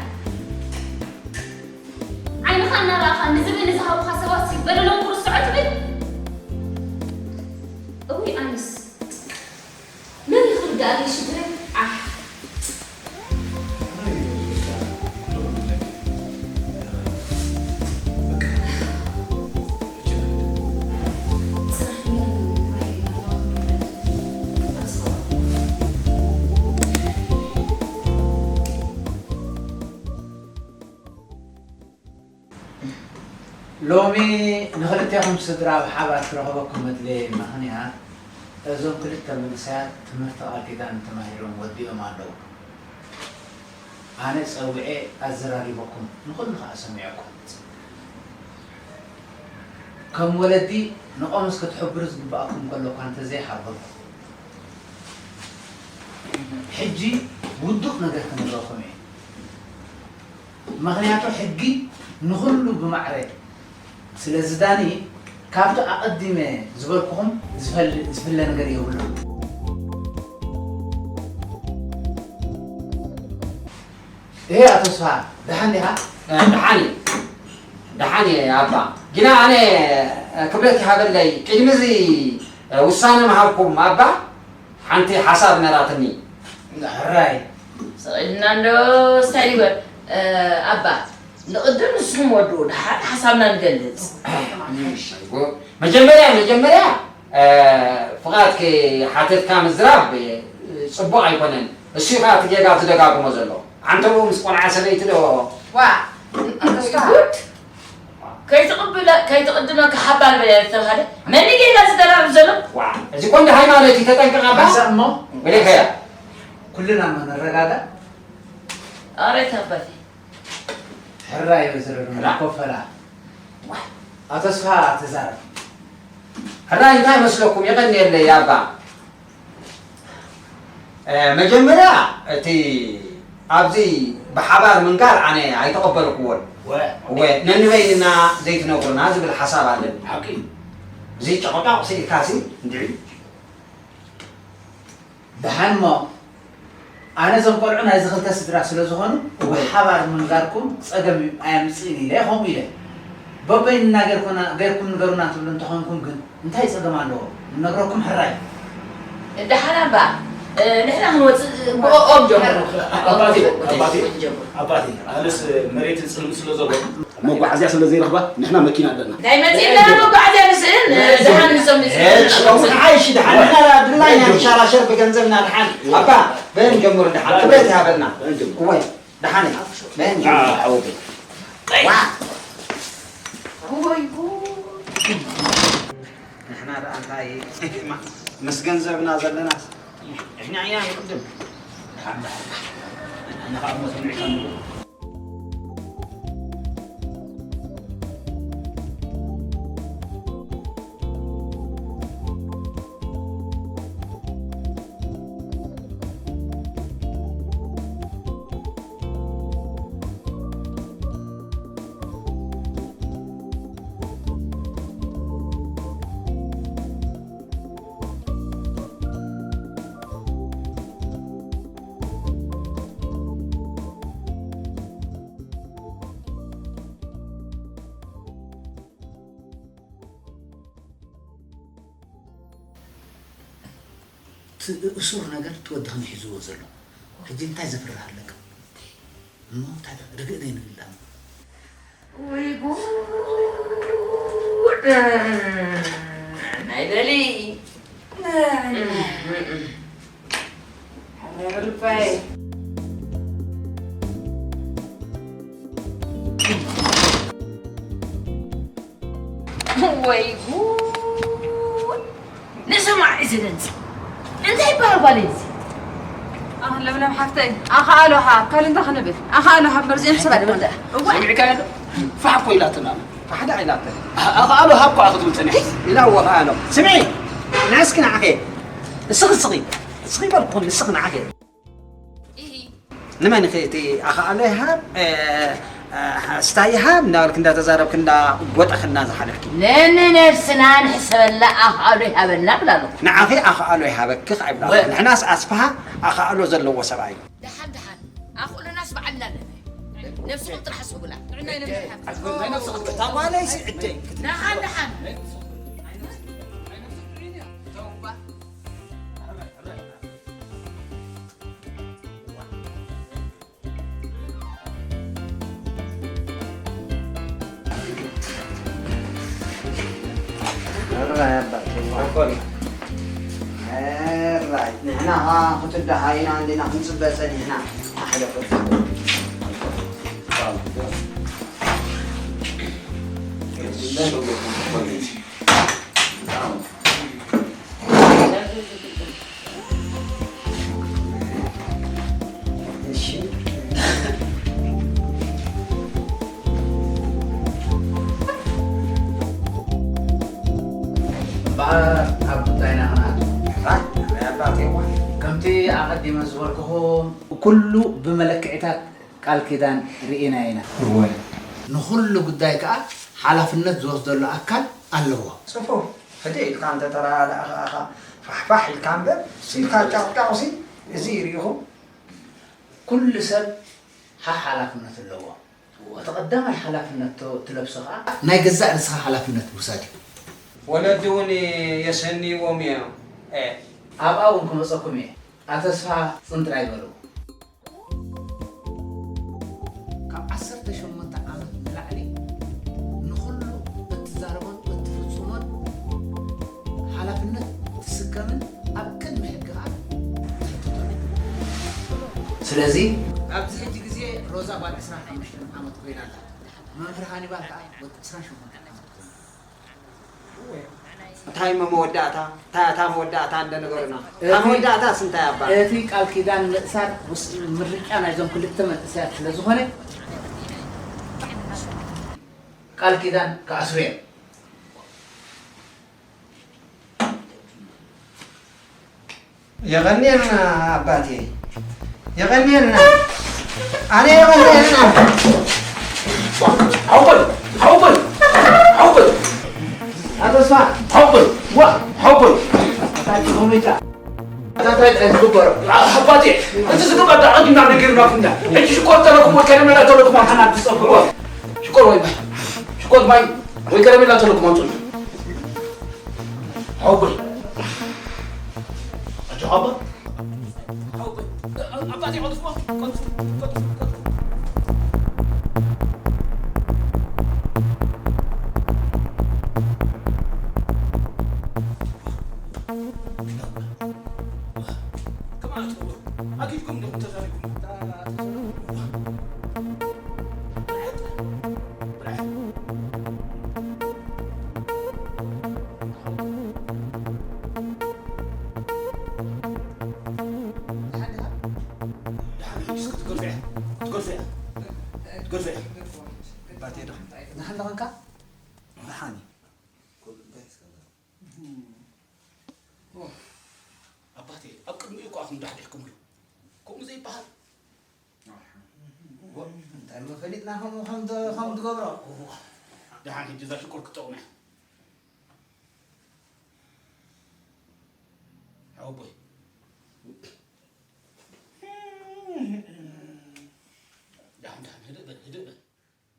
ዓይንኻ እናረኣኻ ንዝብኢ ንዝሃቡኻ ሰባትሲ በደሎም ክርስዖ ትብል? እውይ ኣነስ መን እዩ ክርድኣለይ ሽግረይ? ዓሕ። ሎሚ ንኽልቴኹም ስድራ ብሓባር ክረኽበኩም መድለየይ ምኽንያት እዞም ክልተ መንእሰያት ትምህርቲ ቃል ኪዳን ተማሂሮም ወዲኦም ኣለዉ። ኣነ ጸዊዐ ኣዘራሪበኩም ንኹሉ ከኣ ሰሚዐኩም። ከም ወለዲ ንቆምስ ክትሕብሩ ዝግብኣኩም ከሎ እኳ እንተዘይሓበርኩም ሕጂ ውዱቕ ነገር ክንረኹም እየ። ምኽንያቱ ሕጊ ንኹሉ ብማዕረ ስለ ዝዳኒ፣ ካብቲ ኣቐዲመ ዝበልኩኹም ዝፈል-፣ ዝፍለ ነገር የብሉን። እሄ፣ ኣቶ ስፍሃ፣ ደሓን ዲኻ? እ፣ ደሓን እየ። ደሓን እየ ኣባ። ግና ኣነ፣ እ፣ ክብረት ይሃበለይ፣ ቅድሚ እዚ፣ እ፣ ውሳነ ምሃብኩም ኣባ፣ ሓንቲ ሓሳብ ነራትኒ። ሕራይ። ስቕ ኢልና እንዶ ስታይ ይበል። እ፣ ኣባ፣ ንቕድም ንስኹም ወድኡ፣ ደሓር ሓሳብና ንገልጽ። መጀመርያ፣ መጀመርያ፣ እ፣ ፍቓድ ከይሓተትካ ምዝራብ፣ እ፣ ጽቡቕ ኣይኮነን። እሱ እዩ ከኣ እቲ ጌጋ ዝደጋግሞ ዘሎ። ዓንተቦ ምስ ቆልዓ ሰበይቲ ዶ? ዋ፣ ኣንተስካ። ጉድ! ከይትቕብለ-፣ ከይትቕድመካ ሓባር በል እያ ዝተባህለ። መን እዩ ጌጋ ዝደራርብ ዘሎ? ዋ፣ እዚ እኮ እንደ ሃይማኖት እዩ፣ ተጠንቀቕ ኣባ። ሓንሳእ እሞ፣ ወደ ከያ። ኩልና እሞ ንረጋጋእ። ኣሬት ኣባቴ። ሕራይ ወይዘሮ ሉና፣ ሕራ። ኮፈላ። ዋ። ኣቶ ስፍሃ ተዛረብ። ሕራይ እንታይ መስለኩም? የቐንየለይ ኣባ። እ፣ መጀመርያ እቲ ኣብዚ ብሓባር ምንጋር ኣነ ኣይተቐበልኩዎን። ወ። ወ፣ ነንበይንና ዘይትነግሩና ዝብል ሓሳብ ኣለኒ። ሓቂ። እዚ ጨቕጫቕ ስኢልካሲ እንድዒ። ደሓን እሞ፣ ኣነ እዞም ቆልዑ ናይዚ ክልተ ስድራ ስለ ዝኾኑ፣ እወ። ብሓባር ምንጋርኩም ጸገም ኣየምጽእን ኢለ፣ ከምኡ ኢለ። በበይንና ጌርኩና-፣ ጌርኩም ንገሩና ትብሉ እንተኾንኩም ግን፣ እንታይ ጸገም ኣለዎ? ንነግረኩም ሕራይ። ደሓን ኣባ፣ እ፣ ንሕና ክንወጽእ ብኦኦም ጀምሩ። ኣባቴ፣ ኣባቴ፣ ጀምሩ። ኣባቴ፣ ኣነስ መሬት ጽልም ስለ ዘሎ መጓዓዝያ ስለ ዘይረኽባ፣ ንሕና መኪና ኣለና። ናይ መጺእና መጓዓዝያ ንስእን፣ ደሓን ንሶም ንስእን። ሄድ፣ ሽሮም ንዓይ፣ እሺ፣ ደሓን ንሕና ድላይና ንሻራሸር ብገንዘብና ደሓን። ኣባ፣ በን ጀምሩ ደሓን። ክብረት ይሃበልና። በን ጀምሩ። እወ፣ ደሓን እዩ። በን ጀምሩ። ኣዎ። ዋ። ወይ ጉድ። ንሕና ደኣ እንታይ ምስ ገንዘብና ዘለና ንሕና ኢና ንቅድም። ንሕና ካብ ሞት ንዕቀም። እቲ እሱር ነገር እቲ ወድኽን ሒዝዎ ዘሎ። ሕጂ እንታይ ዘፍርህ ኣለካ? እሞ እንታይ ርግእ ዘይንብል ደኣ። ወይ ጉድ! ናይ በሊ! ናይ በሊ! ወይ ጉድ! ንስማዕ እዚ ድምፂ እንታይ ይበሃል ጓለይ እዚ? ኣህ፣ ለምለም ሓፍተይ፣ ኣኻኣሎ ሃብ፣ ካልእ እንታይ ክንብል? ኣኻኣሎ ሃብ መርዚኦም ሰባት ይኾን ደኣ? እዋይ! ሰሚዕካዮ ዶ? ፋሕ እኮ ኢላትና ኣላ። ፋሕ ደኣ ኢላትና። ኣኻኣሎ ሃብ እኮ ክትብል ጸኒሓ። ኢላ እወ ኣኻኣሎ። ስምዒ! ንስኺ ንዓኺ። እስኺ፣ እስኺ። እስኺ በልኩኹም፣ ንስኺ ንዓኺ። ኢሂ። ንመን ኢኺ እቲ ኣኻኣሎ ይሃብ፣ እ፣ እ፣ ስታይ ይሃብ እንዳበልክ እንዳተዛረብክ እንዳጎጠኽ እናዝሓለፍኪ። ነንነብስና ንሕሰበላ ኣኻኣሎ ይሃበና እብላ ኣለኹ። ንዓኺ ኣኻኣሎ ይሃበኪ ከዓ ይብላ ኣለኹ። ወ- ንሕናስ ኣስፍሃ ኣኻኣሎ ዘለዎ ሰብኣይ እዩ። ደሓን ደሓን። ኣኽእሎናስ ባዕልና ኣለና። ነብስኹም ጥራሕ ስቡላ። ጥዕና ይነብር። ኣታ ጓለይሲ ዕደይ። ደሓን ደሓን። ሕራይ ኣባቴ። ሕራይ። ንሕና ኸዓ ክትደሃይና እንዲና ክንጽበ ጸኒሕና። ኣሕለፈ። እሺ። እምበኣር ኣብ ጉዳይና ክንኣቱ። ኣታ፣ ኣባቴዋ። ከምቲ ኣቐዲመ ዝበልኩኹም፣ እኮ ኩሉ ብመለክዒታት ቃል ኪዳን ርኢና ኢና። እወ። ንኹሉ ጉዳይ ከኣ ሓላፍነት ዝወስደሉ ኣካል ኣለዎ። ጽፉፍ። ሕድእ ኢልካ እንተ ተረዳእኻ ኢኻ ፋሕፋሕ ኢልካ እምበር፣ ኢልካ ጫቕጫቕሲ እዚ ርኢኹም። ኩሉ ሰብ ሓሓላፍነት ኣለዎ። እቲ ቀዳማይ ሓላፍነት ተ-፣ ትለብሶ ከኣ ናይ ገዛእ ርእስኻ ሓላፍነት ምውሳድ እዩ። ወለዲ እውን የሰንይዎም እዮም። ኤ። ኣብኣ እውን ክመጸኩም እየ። ኣተስፋ ጽን ጥራይ በሉ። ካብ ዓሰርተ ሸሞንተ ዓመት ንላዕሊ ንኹሉ እትዛረቦን እትፍጽሞን ሓላፍነት ትስከምን ኣብ ቅድሚ ሕጊ ከኣ ትሕተተሉ። ስለዚ ኣብዚ ሕጂ ግዜ ሮዛ ጓል ዕስራን ሓሙሽተን ዓመት ኮይና ኣላ። መምህር ሃኒባል ከኣ ወዲ ዕስራን ሸሞንተን ዓመት ኮይኑ። እንታይ እሞ መወዳእታ? እንታይ እታ መወዳእታ እንደ ነገሩና? እታ እቲ መወዳእታስ እንታይ ኣባ? እቲ ቃል ኪዳን ምእሳር ውስ-፣ ምርጫ ናይዞም ክልተ መንእሰያት ስለ ዝኾነ፣ ቃል ኪዳን ክኣስሩ እዮም። የቐንየልና ኣባቴ፣ የቐንየልና። ኣነ የቐንየልና። ሓው በል፣ ሓው በል፣ ሓው በል። ኣቶ ስማ፣ ሓው በል፣ ዋ፣ ሓው በል። ኣታ ጭኹሚታ። ኣታ እንታይ እንታይ ዝግበሮ? ኣባቴ፣ እቲ ዝግበር ዳኣ ኣቐዲምና ነጊርናኩም ኢና። ሕጂ ሽኮር ተለኩም ወይ ከረሜላ ተለኩም ኣምጹ። ሽኮር ወይ ማይ፣ ሽኮር ማይ ወይ ከረሜላ ተለኩም ኣምጹ። ሓው በል። ኣጆኻ እባ። ሓው በል። ኣባቴ፣ ቀልጥፉ፣ ቀልጥፉ፣ ቀልጥፉ፣ ቀልጥፉ። ከማን ትብሉ? ኣኪድኩም ዲኹም ተዛሪብኩም? ደሓን ኢኻ? ደሓን ኢኻ? እስኪ ትገርፍ እያ። ትገርፍ እያ። ትገርፍ እያ። ባቴ ደሓን ደኸንካ? ደሓን እዩ። ኣባቴ፣ ኣብ ቅድሚኡ እኮ ኣኹም ዳሕዲሕኩምሉ። ከምኡ ዘይበሃል። እንታይ እሞ ፈሊጥና ከምኡ ከም ት-፣ ከም ትገብሮ? ደሓን ሕጂ እዛ ሽኮር ክትጠቕሙ እያ። ሓወቦይ። ደሓን፣ ደሓን፣ ህድእ በል፣ ህድእ በል፣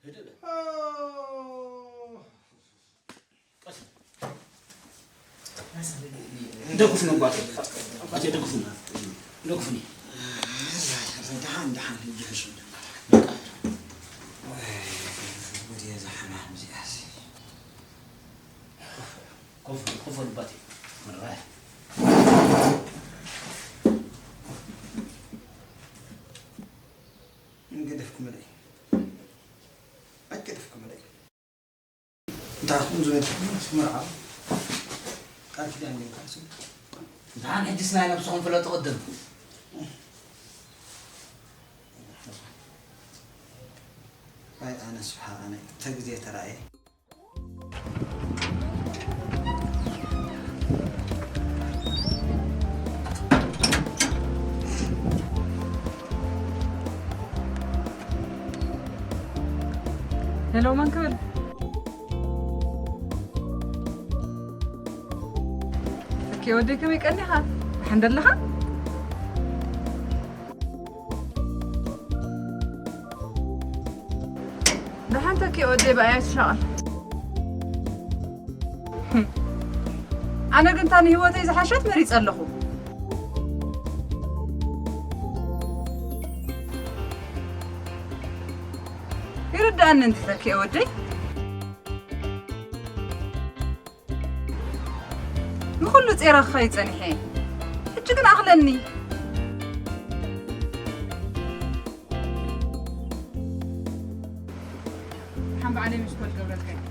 ህድእ በል። ቀስ። ደግፉኒ ኣባቴ። ኣባቴ ደግፉኒ። ደግፉኒ። ደሓን፣ ደሓን፣ ሕጂ ሕሹ። በቃ። ወይ፣ ጉድ እየ፣ እዛ ሕማም እዚኣሲ። ኮፍ፣ ኮፍ በል ኣባቴ። መራይ። እንግደፍኩምለይ። ኣይገደፍኩምለይ። እንታይ ኹም ዝበልኩም ምስ መርዓ ቃል ኪዳን ጌርካ ስም። ደሓን ሕጅስ ናይ ነብስኹም ፍለጡ ቅድም። ኣይ ኣነ ስብሓ ኣነ ተግዜ ተራእየ። ሄሎ፣ መን ክብል? ኦኬ፣ ወደይ ከመይ ቀኒኻ? ደሓን ደለኻ? ደሓን ተኪ ወደይ ብኣያ ትሻቐል። ኣነ ግን እታ ንህይወተይ ዝሓሸት መሪጸ ኣለኹ። ይርድኣኒ እንተ ተኪ ወደይ። ንኹሉ ጼረኻ እዩ ጸኒሐ። ሕጂ ግን ኣኽለኒ። ሓን በዓለይ ምስ ኮል ገብረልካ እዩ።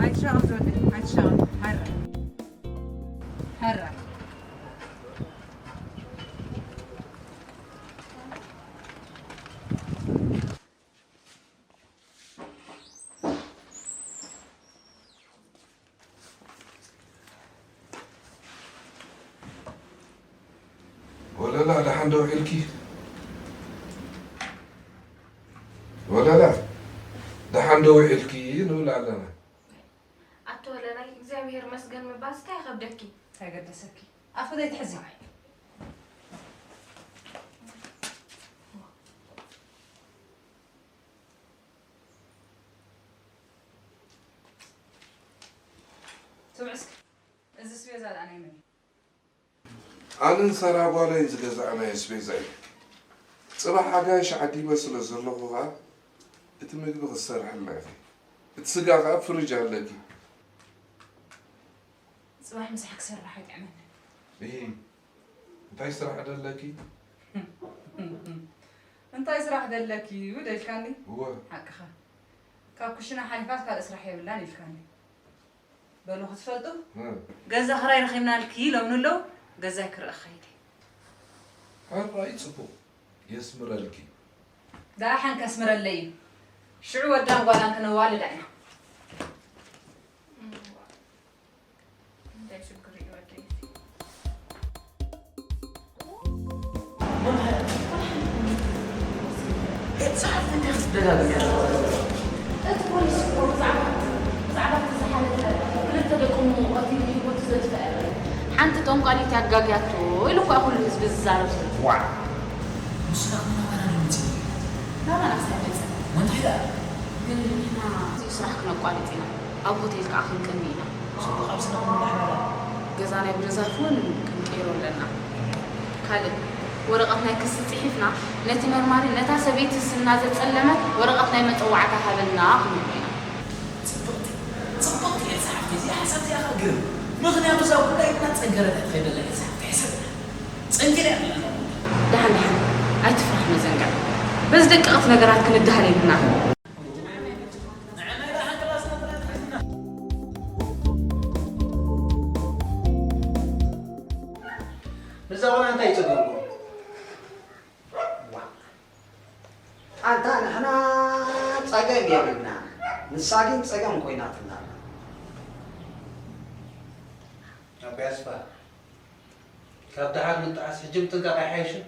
ኣይትሻቐል ዘወደይ፣ ኣይትሻቐል። ሃራ። ሃራ። ወለሎ ደሓን ዶ ውዒልኪ? ወለላ፣ ደሓን ዶ ውዒልኪ ንብል ኣለና። ኣቶ ወለላይ፣ እግዚኣብሔር ይመስገን ምባልስ እንታይ ይኸብደኪ? እንታይ ገደሰኪ? ኣፉ ዘይትሕዚ። ስምዒ እስኪ፣ እዚ ስቤዛ ደኣ ናይ መን እዩ? ኣነን ሳራ ጓለይን ዝገዛእናዮ ኣስቤዛ እዩ። ጽባሕ ኣጋይሽ ዓዲመ ስለ ዘለኹ ኸኣ እቲ ምግቢ ክትሰርሕልና ኢኺ። እቲ ስጋ ኸኣ ኣብ ፍሪጅ ኣለኪ። ጽባሕ ምሳሕ ክሰርሕ ኣይጥዕመንን። እሂ፣ እንታይ ስራሕ ደለኪ? እንታይ ስራሕ ደለኪ? እዩ ደልካኒ? እወ። ሓቅኻ። ካብ ኩሽና ሓሊፋስ ካልእ ስራሕ የብላን ኢልካኒ። በሉ ክትፈልጡ፣ እ። ገዛ ክራይ ረኺብናልኪ ኢሎምኒ ኣለዉ። ገዛይ ክርኢ ክኸይድ እየ። ሕራይ ጽቡቕ። የስምረልኪ። ደሓን ከስምረለይ እዩ። ሽዑ ወዳን ጓላን ከነዋልዳ ኢና። እንታይ ሽግር እዩ ወደይ? እቲ ፖሊስ እኮ ብዛዕባ፣ ብዛዕባ እቲ ዝሓለፈ ክልተ ደቆም ቀቲሉ ህይወቱ ዘጥፈአ ሓንቲ ጠንቋሊት ኣጋግያቶ ኢሉ እኳ ኩሉ ህዝቢ ዝዛረብ ዘሎ። ዋእ! ንሱ ካብ ናባና ዶ መጺኡ? ናባና ክሳብ መጸ። ወንታይ ደኣ? ግን ንሕና እዚ ስራሕ ክነቋርጽ ኢና። ኣብ ሆቴል ከኣ ክንቅኒ ኢና። ጽቡቕ፣ ኣብ ስራሕ ንባሕራራ። ገዛ ናይ ብርዛፍ እውን ክንቅይሮ ኣለና። ካልእ፣ ወረቐት ናይ ክሲ ጽሒፍና ነቲ መርማሪ ነታ ሰበይቲ ስና ዘጸለመ ወረቐት ናይ መጸዋዕታ ሃበና ክንብሎ ኢና። ጽብቕቲ፣ ጽብቕቲ ኤልሳ ሓፍተይ፣ እዚኣ ሓሳብ እዚኣ ከኣ ግርም። ምኽንያቱ እዛ ጉዳይ እናጸንከረት እያ ትኸይድ ዘላ ኤልሳ ሓፍተይ፣ ሕሰብ። ጸንኪራ እያ ዘላ እዛ ጉዳይ። ደሓን፣ ደሓን፣ ኣይትፍራሕ መዘንግዕ። በዚ ደቀቕቲ ነገራት ክንድሃል የብልናን። ንዛ ቆልዓ እንታይ ይጸገምኩም? ዋ፣ ኣንታ ንሕና ጸገም የብልና፣ ንሳ ግን ጸገም ኮይናትና ኣላ። ኣቦይ ኣስፋ፣ ካብ ደሓር ምጥዓስ ሕጂ ምጥንቃቕ ኣይሓይሽን?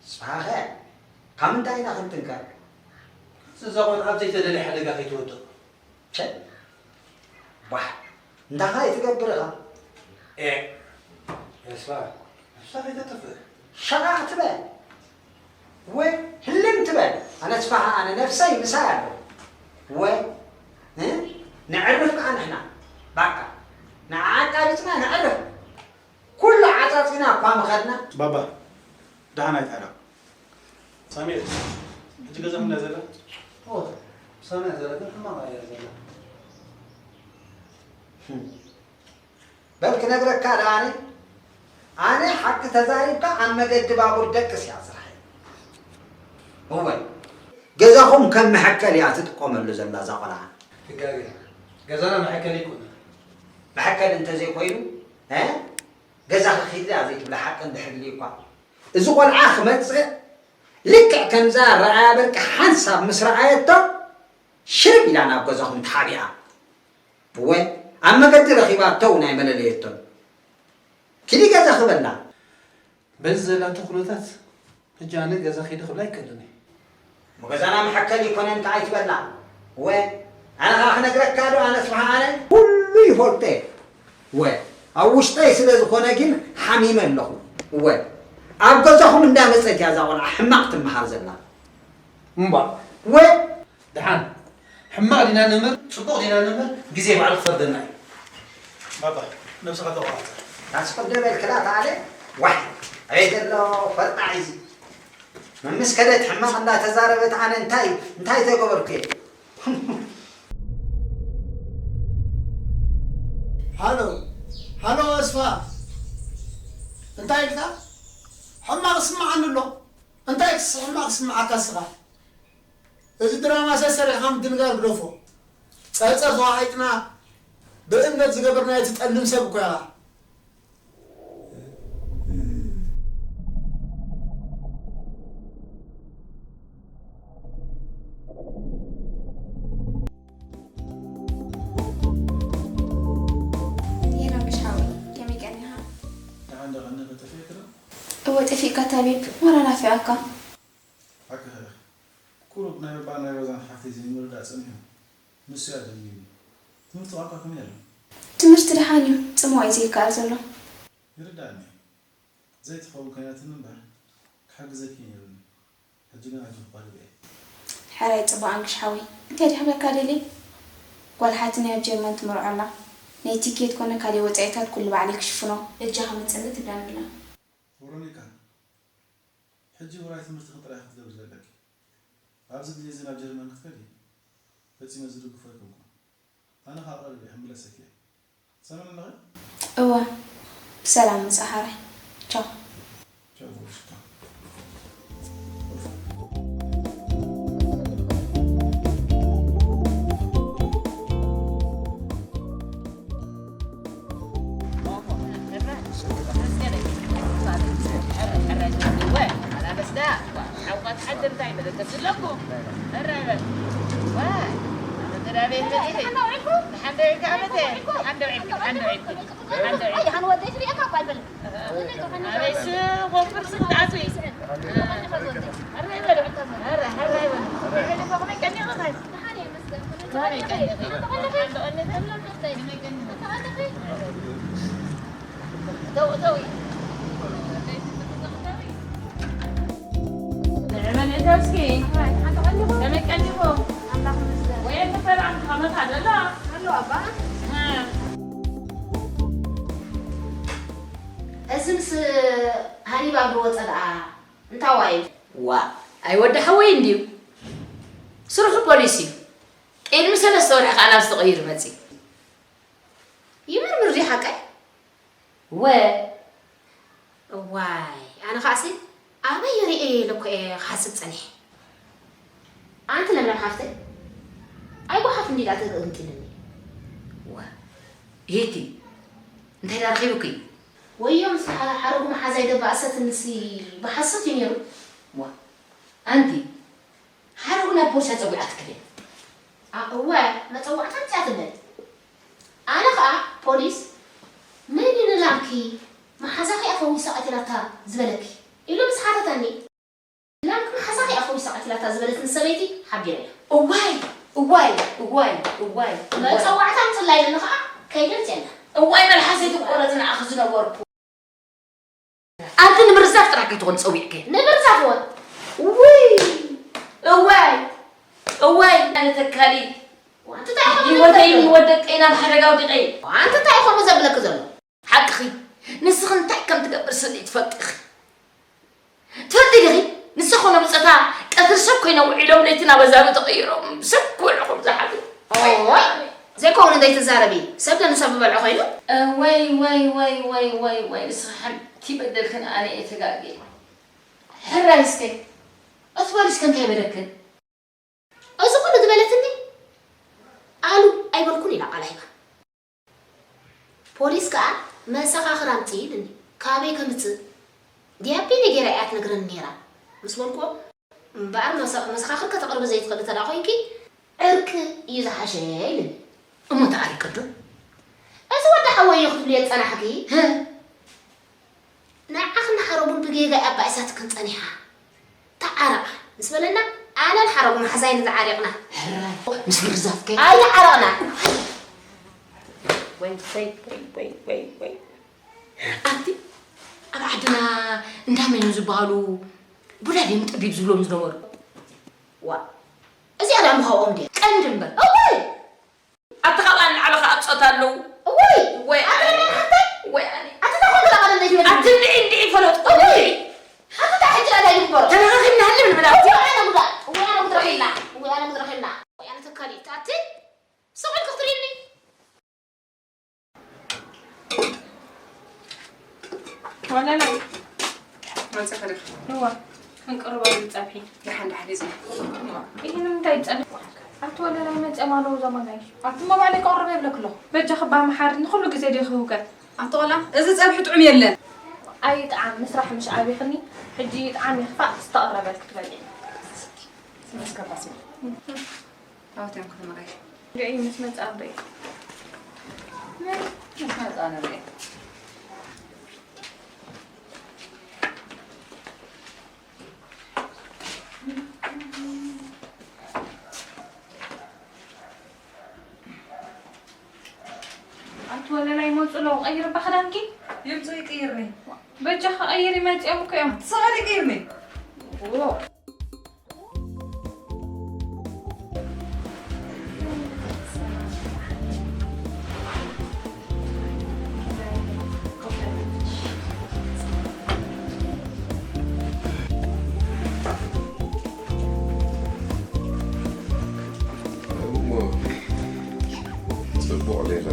ስብሓኸ፣ ካብ ምንታይ ኢና ክንጥንቀቕ? እዛ ቆልዓ ኣብ ዘይተደልየ ሓደጋ ከይትወድቕ። ቸ፣ ቧሕ፣ እንታይ ኸ ትገብር ኢኻ? ኤ፣ ተስፋ፣ ነፍሳ ከይተጥፍእ። ሸቓቕ ትበል። ወይ ህልም ትበል። ኣነ ስብሓ፣ ኣነ ነፍሰይ ምሳይ ኣሎ። ወይ፣ እ? ነዕርፍ ከኣ ንሕና። ባቃ፣ ንዓ ኣቃቢጽና ነዕርፍ። ኩሉ ዓጻጺና እኳ ምኸድና። ባባ፣ ደሓን ኣይትሕረቕ። ሳሚኤል፣ ሕጂ ገዛኹም እንዳ ዘላ? እወ፣ ሳሚኤል ዘላ ግን ሕማቕ እያ ዘላ። ህም። በል ክነግረካ ደኣ ኣነ፣ ኣነ ሓቂ ተዛሪብካ ኣብ መገዲ ባቡር ደቅስ እያ ስራሐይ። እወ፣ ገዛኹም ከም መሐከሊ እያ ትጥቀመሉ ዘላ እዛ ቆልዓ። ትጋገ። ገዛና መሐከሊ ኣይኮነን። መሐከሊ እንተዘይኮይኑ፣ እ? ገዛኺ ኪዲ እያ ዘይትብላ ሓቂ እንድሕር ኢልዩ እኳ። እዚ ቆልዓ ክመጽእ ልክዕ ከምዛ ረኣያ በርቂ ሓንሳብ ምስ ረኣየቶ ሽርብ ኢላ ናብ ገዛኹም ተሓቢኣ። እወ፣ ኣብ መገዲ ረኺባቶ እውን ኣይመለለየቶን። ኪዲ ገዛኺ በላ። በዚ ዘላቶ ኩነታት ሕጂ ኣነ ገዛ ኪዲ ክብላ ኣይክእልን እየ። እሞ ገዛና መሐከሊ ይኮነን ከኣ ኣይትበላ። እወ፣ ኣነ ከኣ ክነግረካ ዶ ኣነ ስብሓ ኣነ? ኩሉ ይፈልጦ እየ። እወ፣ ኣብ ውሽጠይ ስለ ዝኾነ ግን ሓሚመ ኣለኹ። እወ፣ ኣብ ገዛኹም እንዳመጸት እያ እዛ ቆልዓ ሕማቕ ትመሃር ዘላ። እምባ። እወ። ደሓን፣ ሕማቕ ዲና ንእምር፣ ጽቡቕ ዲና ንእምር፣ ግዜ ባዕሉ ክፈርደና እዩ። ባባ፣ ነብስኻ ተቆጻጸር። ታስፈርደ በልክላ ተኣለ፣ ዋሕ፣ ኣበይ ዘሎ ፈርጣ እዚ? መምስ ከደት ሕማቕ እንዳተዛረበት ኣነ እንታይ፣ እንታይ ተገበርኩ እየ? ሃሎ፣ ሃሎ፣ ኣስፋ። እንታይ ኢልካ? ሕማቕ ስምዓኒ ኣሎ። እንታይ ክስ-፣ ሕማቕ ስምዓካ እስኻ? እዚ ድራማ ሰሰሪሕካ ምድንጋር ግደፎ። ጸጸር ተዋሒጥና ብእምነት ዝገበርናዮ ትጠልም ሰብ እኮ ኢኻ። ይረብሽ ሓወይ፣ ከመይ ቀኒኻ? ደሓን ዶ ቀኒኺ? ጠፊእኪ ዶ? እወ፣ ጠፊእካ ታቢብ፣ ዋላ ናፊቐካ። ሓቅኺ ኢኺ። ቁሩብ ናይ በባን ናይ ሮዛን ሓፍተይ ዘይምርዳእ ጸኒሑ። ንሱ እያ ደልዩኒ። ትምህርቲ ቋንቋ ከመይ ኣሎ? ትምህርቲ ደሓን እዩ፣ ጽምዋ እዩ ዘይከኣል ዘሎ። ይርዳእኒ። ዘይትኸውን ኮይናትኒ እምበር፣ ክሕግዘኪ ነይሩኒ። ሕጂ ግን ኣጆኺ ጓል እየ። ሕራይ ጽቡቕ ኣንግሽ ሓወይ። እንታይ ድሕበካ ደልየ? ጓል ሓትነይ ኣብ ጀርመን ትምርዖ ኣላ። ናይ ቲኬት ኮነ ካልእ ወጻኢታት ኩሉ ባዕለይ ክሽፍኖ። በጃኻ መጸኒ ትብላኒ ኣላ። ቨሮኒካ፣ ሕጂ ውራይ ትምህርትኺ ጥራይ ኢኺ ክትገብሪ ዘለኪ። ኣብዚ ግዜ እዚ ናብ ጀርመን ክትከዲ ፈጺመ ዝድግፎ ኣይኮንኩን። ኣነ ኸኣ ቀሪበ እየ፣ ክምለሰኪ እየ። ትሰምዕኒ ኣለኺ? እወ፣ ብሰላም ምጻእ ሓራይ። ቻው። ቻው፣ ቨሮኒካ። እዚ ምስ ሃኒባል ዝወፀ ደኣ እንታይ ዋይ? ዋ፣ ኣይ ወዲ ሓወይ እንድዩ። ስርሑ ፖሊስ እዩ። ቅድሚ ሰለስተ ወርሒ ከኣ ናብ ዝተቐይር መጺ። ይምርምር ድዩ ሓቀይ? ወ። እዋይ፣ ኣነ ከኣሲ ኣበይ ርእየ ኢለ እኮ እየ ክሓስብ ጸኒሐ። ኣንቲ ለምለም ሓፍተይ፣ ኣይ ጓሓፍ እንዲላ ተገንጢልኒ። ወ። ሂቲ፣ እንታይ ዳ ረኺቡኪ? ወዮ ምስ ሓ-፣ ሓረጉ መሓዛይ ደባ ኣሰትንሲ ብሓሶት እዩ ነይሩ። ዋ፣ ኣንቲ ሓረጉ ናብ ፖሊስ ኣጸዊዓትኪ ድያ? ኣ-፣ እወ፣ መጸዋዕታ ኣምጺኣትለይ። ኣነ ኸኣ ፖሊስ፣ መን እዩ ንላምኪ መሓዛኺ እያ ፈዊሳ ቀቲላታ ዝበለኪ? ኢሉ ምስ ሓተተኒ፣ ላምኪ መሓዛኺ እያ ፈዊሳ ቀቲላታ ዝበለትኒ ሰበይቲ ሓቢረያ። እዋይ፣ እዋይ፣ እዋይ፣ እዋይ፣ እዋይ። መጸዋዕታ ኣምጽእላ ኢለኒ ኸኣ ከይደ ኣምጺኣላ። እዋይ፣ መልሓሰይ ትቆረጽ ንዓኺ ዝነበርኩ። ኣንቲ ንምርዛፍ ጥራሕ ከይትኾን ጸዊዕከ። ንምርዛፍ እውን? ውይ! እዋይ! እዋይ! ኣነ ተካሊ። ኣንቲ እንታይ ኢኹም ህይወተይን ትብሉ? ህይወት ደቀይን ኣብ ሓደጋ ኣውዲቐ። ኣንቲ እንታይ ኢኹም ዘብለኪ ዘሎ? ሓቅኺ። ንስኺ እንታይ ከም ትገብር ስእሊ ትፈልጢ ኢኺ። ትፈልጢ ዲኺ? ንሳ ኮነ ብጾታ ቀትሪ ሰብ ኮይኖም ውዒሎም ለይቲ ናብ ኣዛብእ ተቐይሮም ሰብ ክበልዑ ከም ዝሓዙ። ኦይ! ዘይከውን እንታይ ትዛረቢ? ሰብ ዶ ንሰብ ዝበልዖ ኮይኑ? እ፣ ወይ፣ ወይ፣ ወይ፣ ወይ፣ ወይ፣ ወይ፣ ንስኺ ሓንቲ በደልክን ኣነ እየ ተጋግየ። ሕራይ እስከ፣ እቲ ፖሊስ ከ እንታይ በለክን? እዚ ኩሉ ዝበለትኒ ኣሉ ኣይበልኩን ኢላ ቃላ ሂባ። ፖሊስ ከኣ መሰኻኽር ኣምጺ ኢልኒ። ካበይ ከምጽእ? ዲያቤ ነጌራ እያ ትነግረኒ ነይራ ምስ በልኩዎ፣ እምበኣር መሰ-፣ መሰኻኽር ከተቕርቢ ዘይትኽእሊ እንተ ደኣ ኮይንኪ፣ ዕርቂ እዩ ዝሓሸ ኢልኒ። እሞ ተዓሪቀ ዶ? እዚ ወዲ ሓወይ እዩ ክትብልዮ ዝጸናሕኪ? ህህ። ንዓኽን ንሓረጉን ብጌጋ እያ ኣባኢሳትክን ጸኒሓ። ተዓረቓ ምስ በለና፣ ኣነን ሓረጉ መሓዛይን ተዓሪቕና። ሕራይ፣ ምስ ምርዛፍከ? ኣይተዓረቕና። ወይ፣ ወይ፣ ወይ፣ ወይ፣ ወይ፣ ወይ። ኣንቲ ኣብ ዓድና እንዳመን እዮም ዝበሃሉ ቡዳ ድዮም ጠቢብ ዝብሎም ዝነበሩ? ዋ፣ እዚኣ ዳ ምኻብኦም ድያ? ቀንዲ እምበር። እወይ! ኣቲ ካብኣ ንላዕሊ ከኣ ጾታ ኣለዉ። እወይ! ወይ ኣቲ ኣነ። ለምለም ሓፍተይ! ወይ ኣነ። ኣቲ እንታይ ኮንካ ቀደም ዘይትመልሲ? ኣቲ እንድዒ፣ እንድዒ ፈለጥኩ፣ እወይ! እንድዒ። ኣቲ እንታይ ሕጂ ዳ እንታይ ይግበሮ? ተረኻኺብና ሃልም ንብል ኣቲ። እወይ ኣነ ጉዳ! እወይ ኣነ ጉድ ረኺብና! እወይ ኣነ ጉድ ረኺብና! እወይ ኣነ ተካሊት! ኣቲ ስቕ ኢልኪ ክትሪእኒ? ወለላይ። መጺኺ ዲኺ? እዋ። ክንቅርበሉ ጸብሒ። ደሓን ደሓን ይጽናሕ። እዋ። ይሄ ንምንታይ ይጸንሕ? ኣቲ ወለላይ መጺኦም ኣለዉ ዘመናይ። ኣቲ እሞ ባዕለይ ክቕርብ የብለኪ ኣለኹ። በጃኺ እባ መሓሪ ንኹሉ ግዜ ዲኺ ህውከት? ኣቲ ቆልዓ፣ እዚ ጸብሒ ጥዑም የለን። ኣይጥዓም፣ ምስራሕ ምሽ ኣብኺኒ። ሕጂ ይጥዓም ይኽፋእ ዝተቐረበልኪ ትበልዒ። ስመስከባሲ። ኣወት እዮም ከተመጋሽ። ርዒ ምስ መጻ ኣበይ? ምስ መጻ ንርኢ። ቀይር እባ ክዳንኪ። የምፅኦ ይቅይርኒ። በጃኻ ቀይሪ፣ መፂኦም እኮ እዮም። ትሰቐሊ ይቅይርኒ። እሞ ጽቡቕ ሌላ።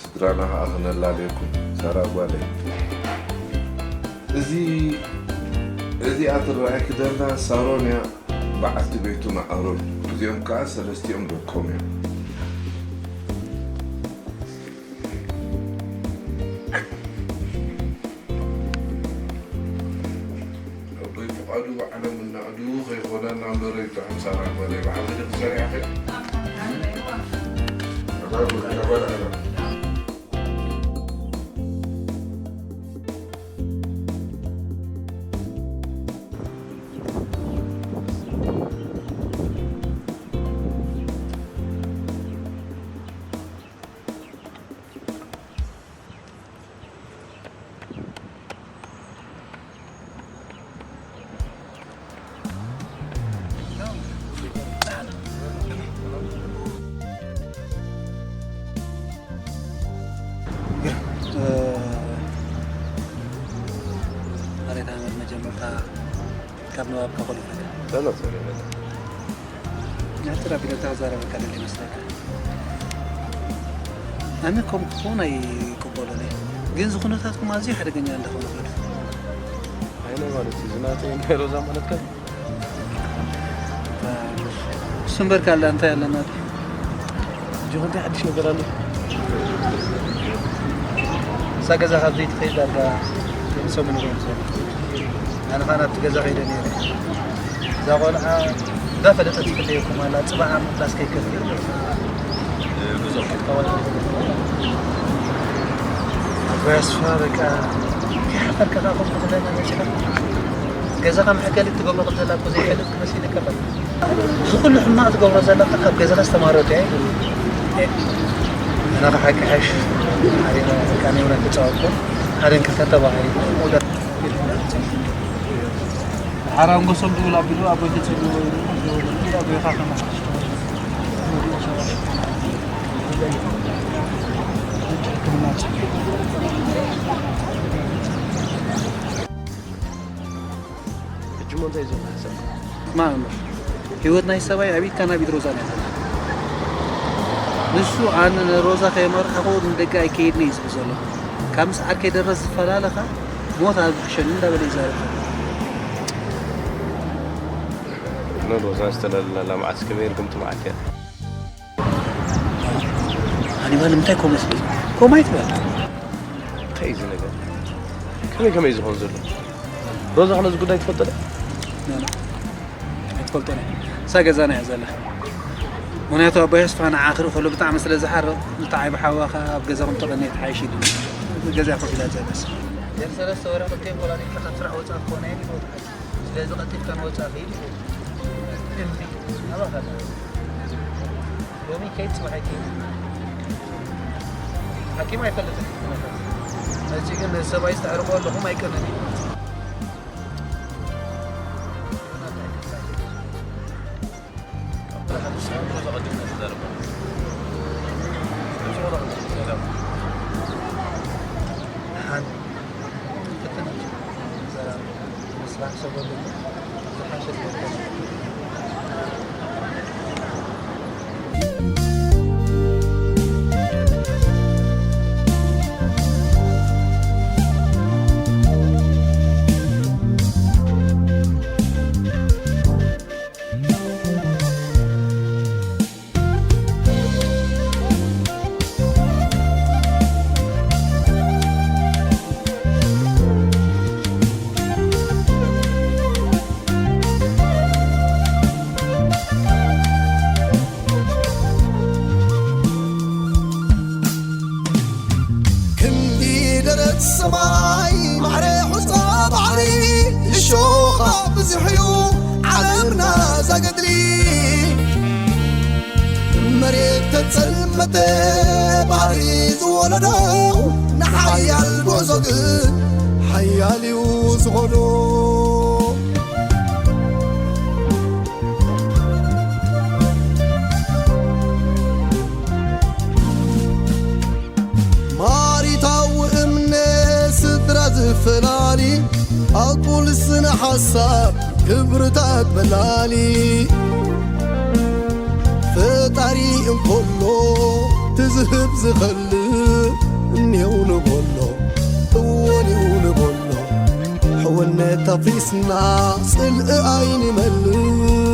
ስድራና ኸዓ ክነላልየኩም፣ ሳራ ጓለይ። እዚ፣ እዚኣ ትረኣየኪ ዘላ ሳሮን እያ፣ በዓልቲ ቤቱ ንኣሮን። እዚኦም ከኣ ሰለስቲኦም ደቆም እዮም። ኣቦይ ፍቓዱ ባዕሎም እናእዱ ከይኾና እናንበረ ይጥዕም። ሳራ ጓለይ፣ ብሓቂ ዲኺ ሰሪሕኺ? ኣባይ ጓል፣ ኣባይ ጓል። እ፣ ኣሬታ መጀመርታ ካብ ንባብካ ኮሊፈካ። ጸሎት ጸሎት። ንሕጽር ኣቢለ ተዛረበካ ደሊ ይመስለካ። ኣነ ከም ክኸውን ኣይቅበሎን እየ። ግን እዚ ኩነታትኩም ኣዝዩ ሓደገኛ እንዳኾነ ይኸዱ። ኣይነ ማለት እዩ፣ ዝናተይ ናይ ሮዛ ማለት ከ? እሱ እምበር ካልእ እንታይ ኣለና? ሕጂ እንታይ ሓድሽ ነገር ኣሎ? እዛ ገዛ ካብ ዘይትኸይድ ዳርጋ ሰሙን ይኾን ይኽእል። ኣነ ኸኣ ናብቲ ገዛ ከይደ ነይረ። እዛ ቖልዓ እንዳፈለጠት ትፍለየኩም ኣላ፣ ጽባሕ ኣብ ምፍላስ ከይከፍል። ብዙሕ ክትከውን ኣቦይ ኣስፋ በቃ ከይሓፈርካ ኸኣ ከምኡ ክትብለና መጺኻ። ገዛኻ መሐገሊ ትገብሮ ከም ዘላ እኮ ዘይፈልጥ ክመስል ይከፈል። እዚ ኩሉ ሕማቕ ትገብሮ ዘለኻ ካብ ገዛኻ ዝተማረቱ እየ። ኣነ ኸዓ ሓቂ ሓሽ ሓሪና በቃ ንብረት ክጻወትኩ ሓደን ክልተ ተባሂሉ ሓራን ጎሶም ድውል ኣቢሉ ኣቦይ ተጸልዎ ኢሉ ኣቦይኻ ከመሓሽ ሕጂ እሞ እንታይ እዩ ዘሎ ሓሳብ? ስማዕ እምበር፣ ህይወት ናይ ሰብኣይ ኣብ ኢድካ ናብ ኢድ ሮዛ እያ ዘላ። ንሱ ኣነ ንሮዛ ከየመርሓኹ ንደገ ኣይከይድን እዩ ዝብል ዘሎ። ካብ ምስ ዓርከይ ደረስ ዝፈላለኻ ሞት ኣብ ክሸኒ እንዳበለ ይዛረብ ዘሎ። ንሮዛ ዝተላለናላ መዓስ ከመይ ኢልኩም ትመዓልቲ እያ? ሃኒባል እንታይ ኮመ ትብል? ኮማ ኣይትበል። እንታይ እዩ እዚ ነገር? ከመይ ከመይ እዩ ዝኾን ዘሎ? ሮዛ ኸ ነዚ ጉዳይ ትፈልጦ ዶ? ኖ፣ ኖ። ኣይትፈልጦን እያ። እሳ ገዛና እያ ዘላ። ምኽንያቱ ኣቦይ ኣስፋ ንዓ ክርኢ ከሎ ብጣዕሚ ስለ ዝሓርቕ፣ ንታ ዓቢ ሓዋ ኸኣ ኣብ ገዛኹም ተቐንየ ትሓይሽ ኢሉ። ገዛ ኮፍ ኢላ ዘላስ። ድሕሪ ሰለስተ ወርሒ ክልቲኦም ወላዲትካ ካብ ስራሕ ወጻእ ክኾና እየን ይብሉኻ። ስለዚ ቀልጢፍካ ንወጻኢ ኺድ። እምቢ። ኣባኻ። ሎሚ ከይድ ጽባሕ ኣይከይድ። ሓኪም ኣይፈልጥን ኩነታት። ሕጂ ግን ነዚ ሰብኣይ ዝተዕርቆ ኣለኹም ኣይቀንን እዩ። ደሓን። ተጸልመተ ባህሪ ዝወለዶ ንሓያል ጉዕዞ ግን ሓያል እዩ ዝኾዶ። ማሪታዊ እምነት ስድራ ዝፈላሊ ኣጉል ስነ ሓሳብ ክብርታት በላሊ ፈጣሪ እንኮሎ ትዝህብ ዝኸልእ እኔው ንበሎ እወኔው ንበሎ ሕውነት ኣፍሪስና ጽልኢ ኣይንመልእ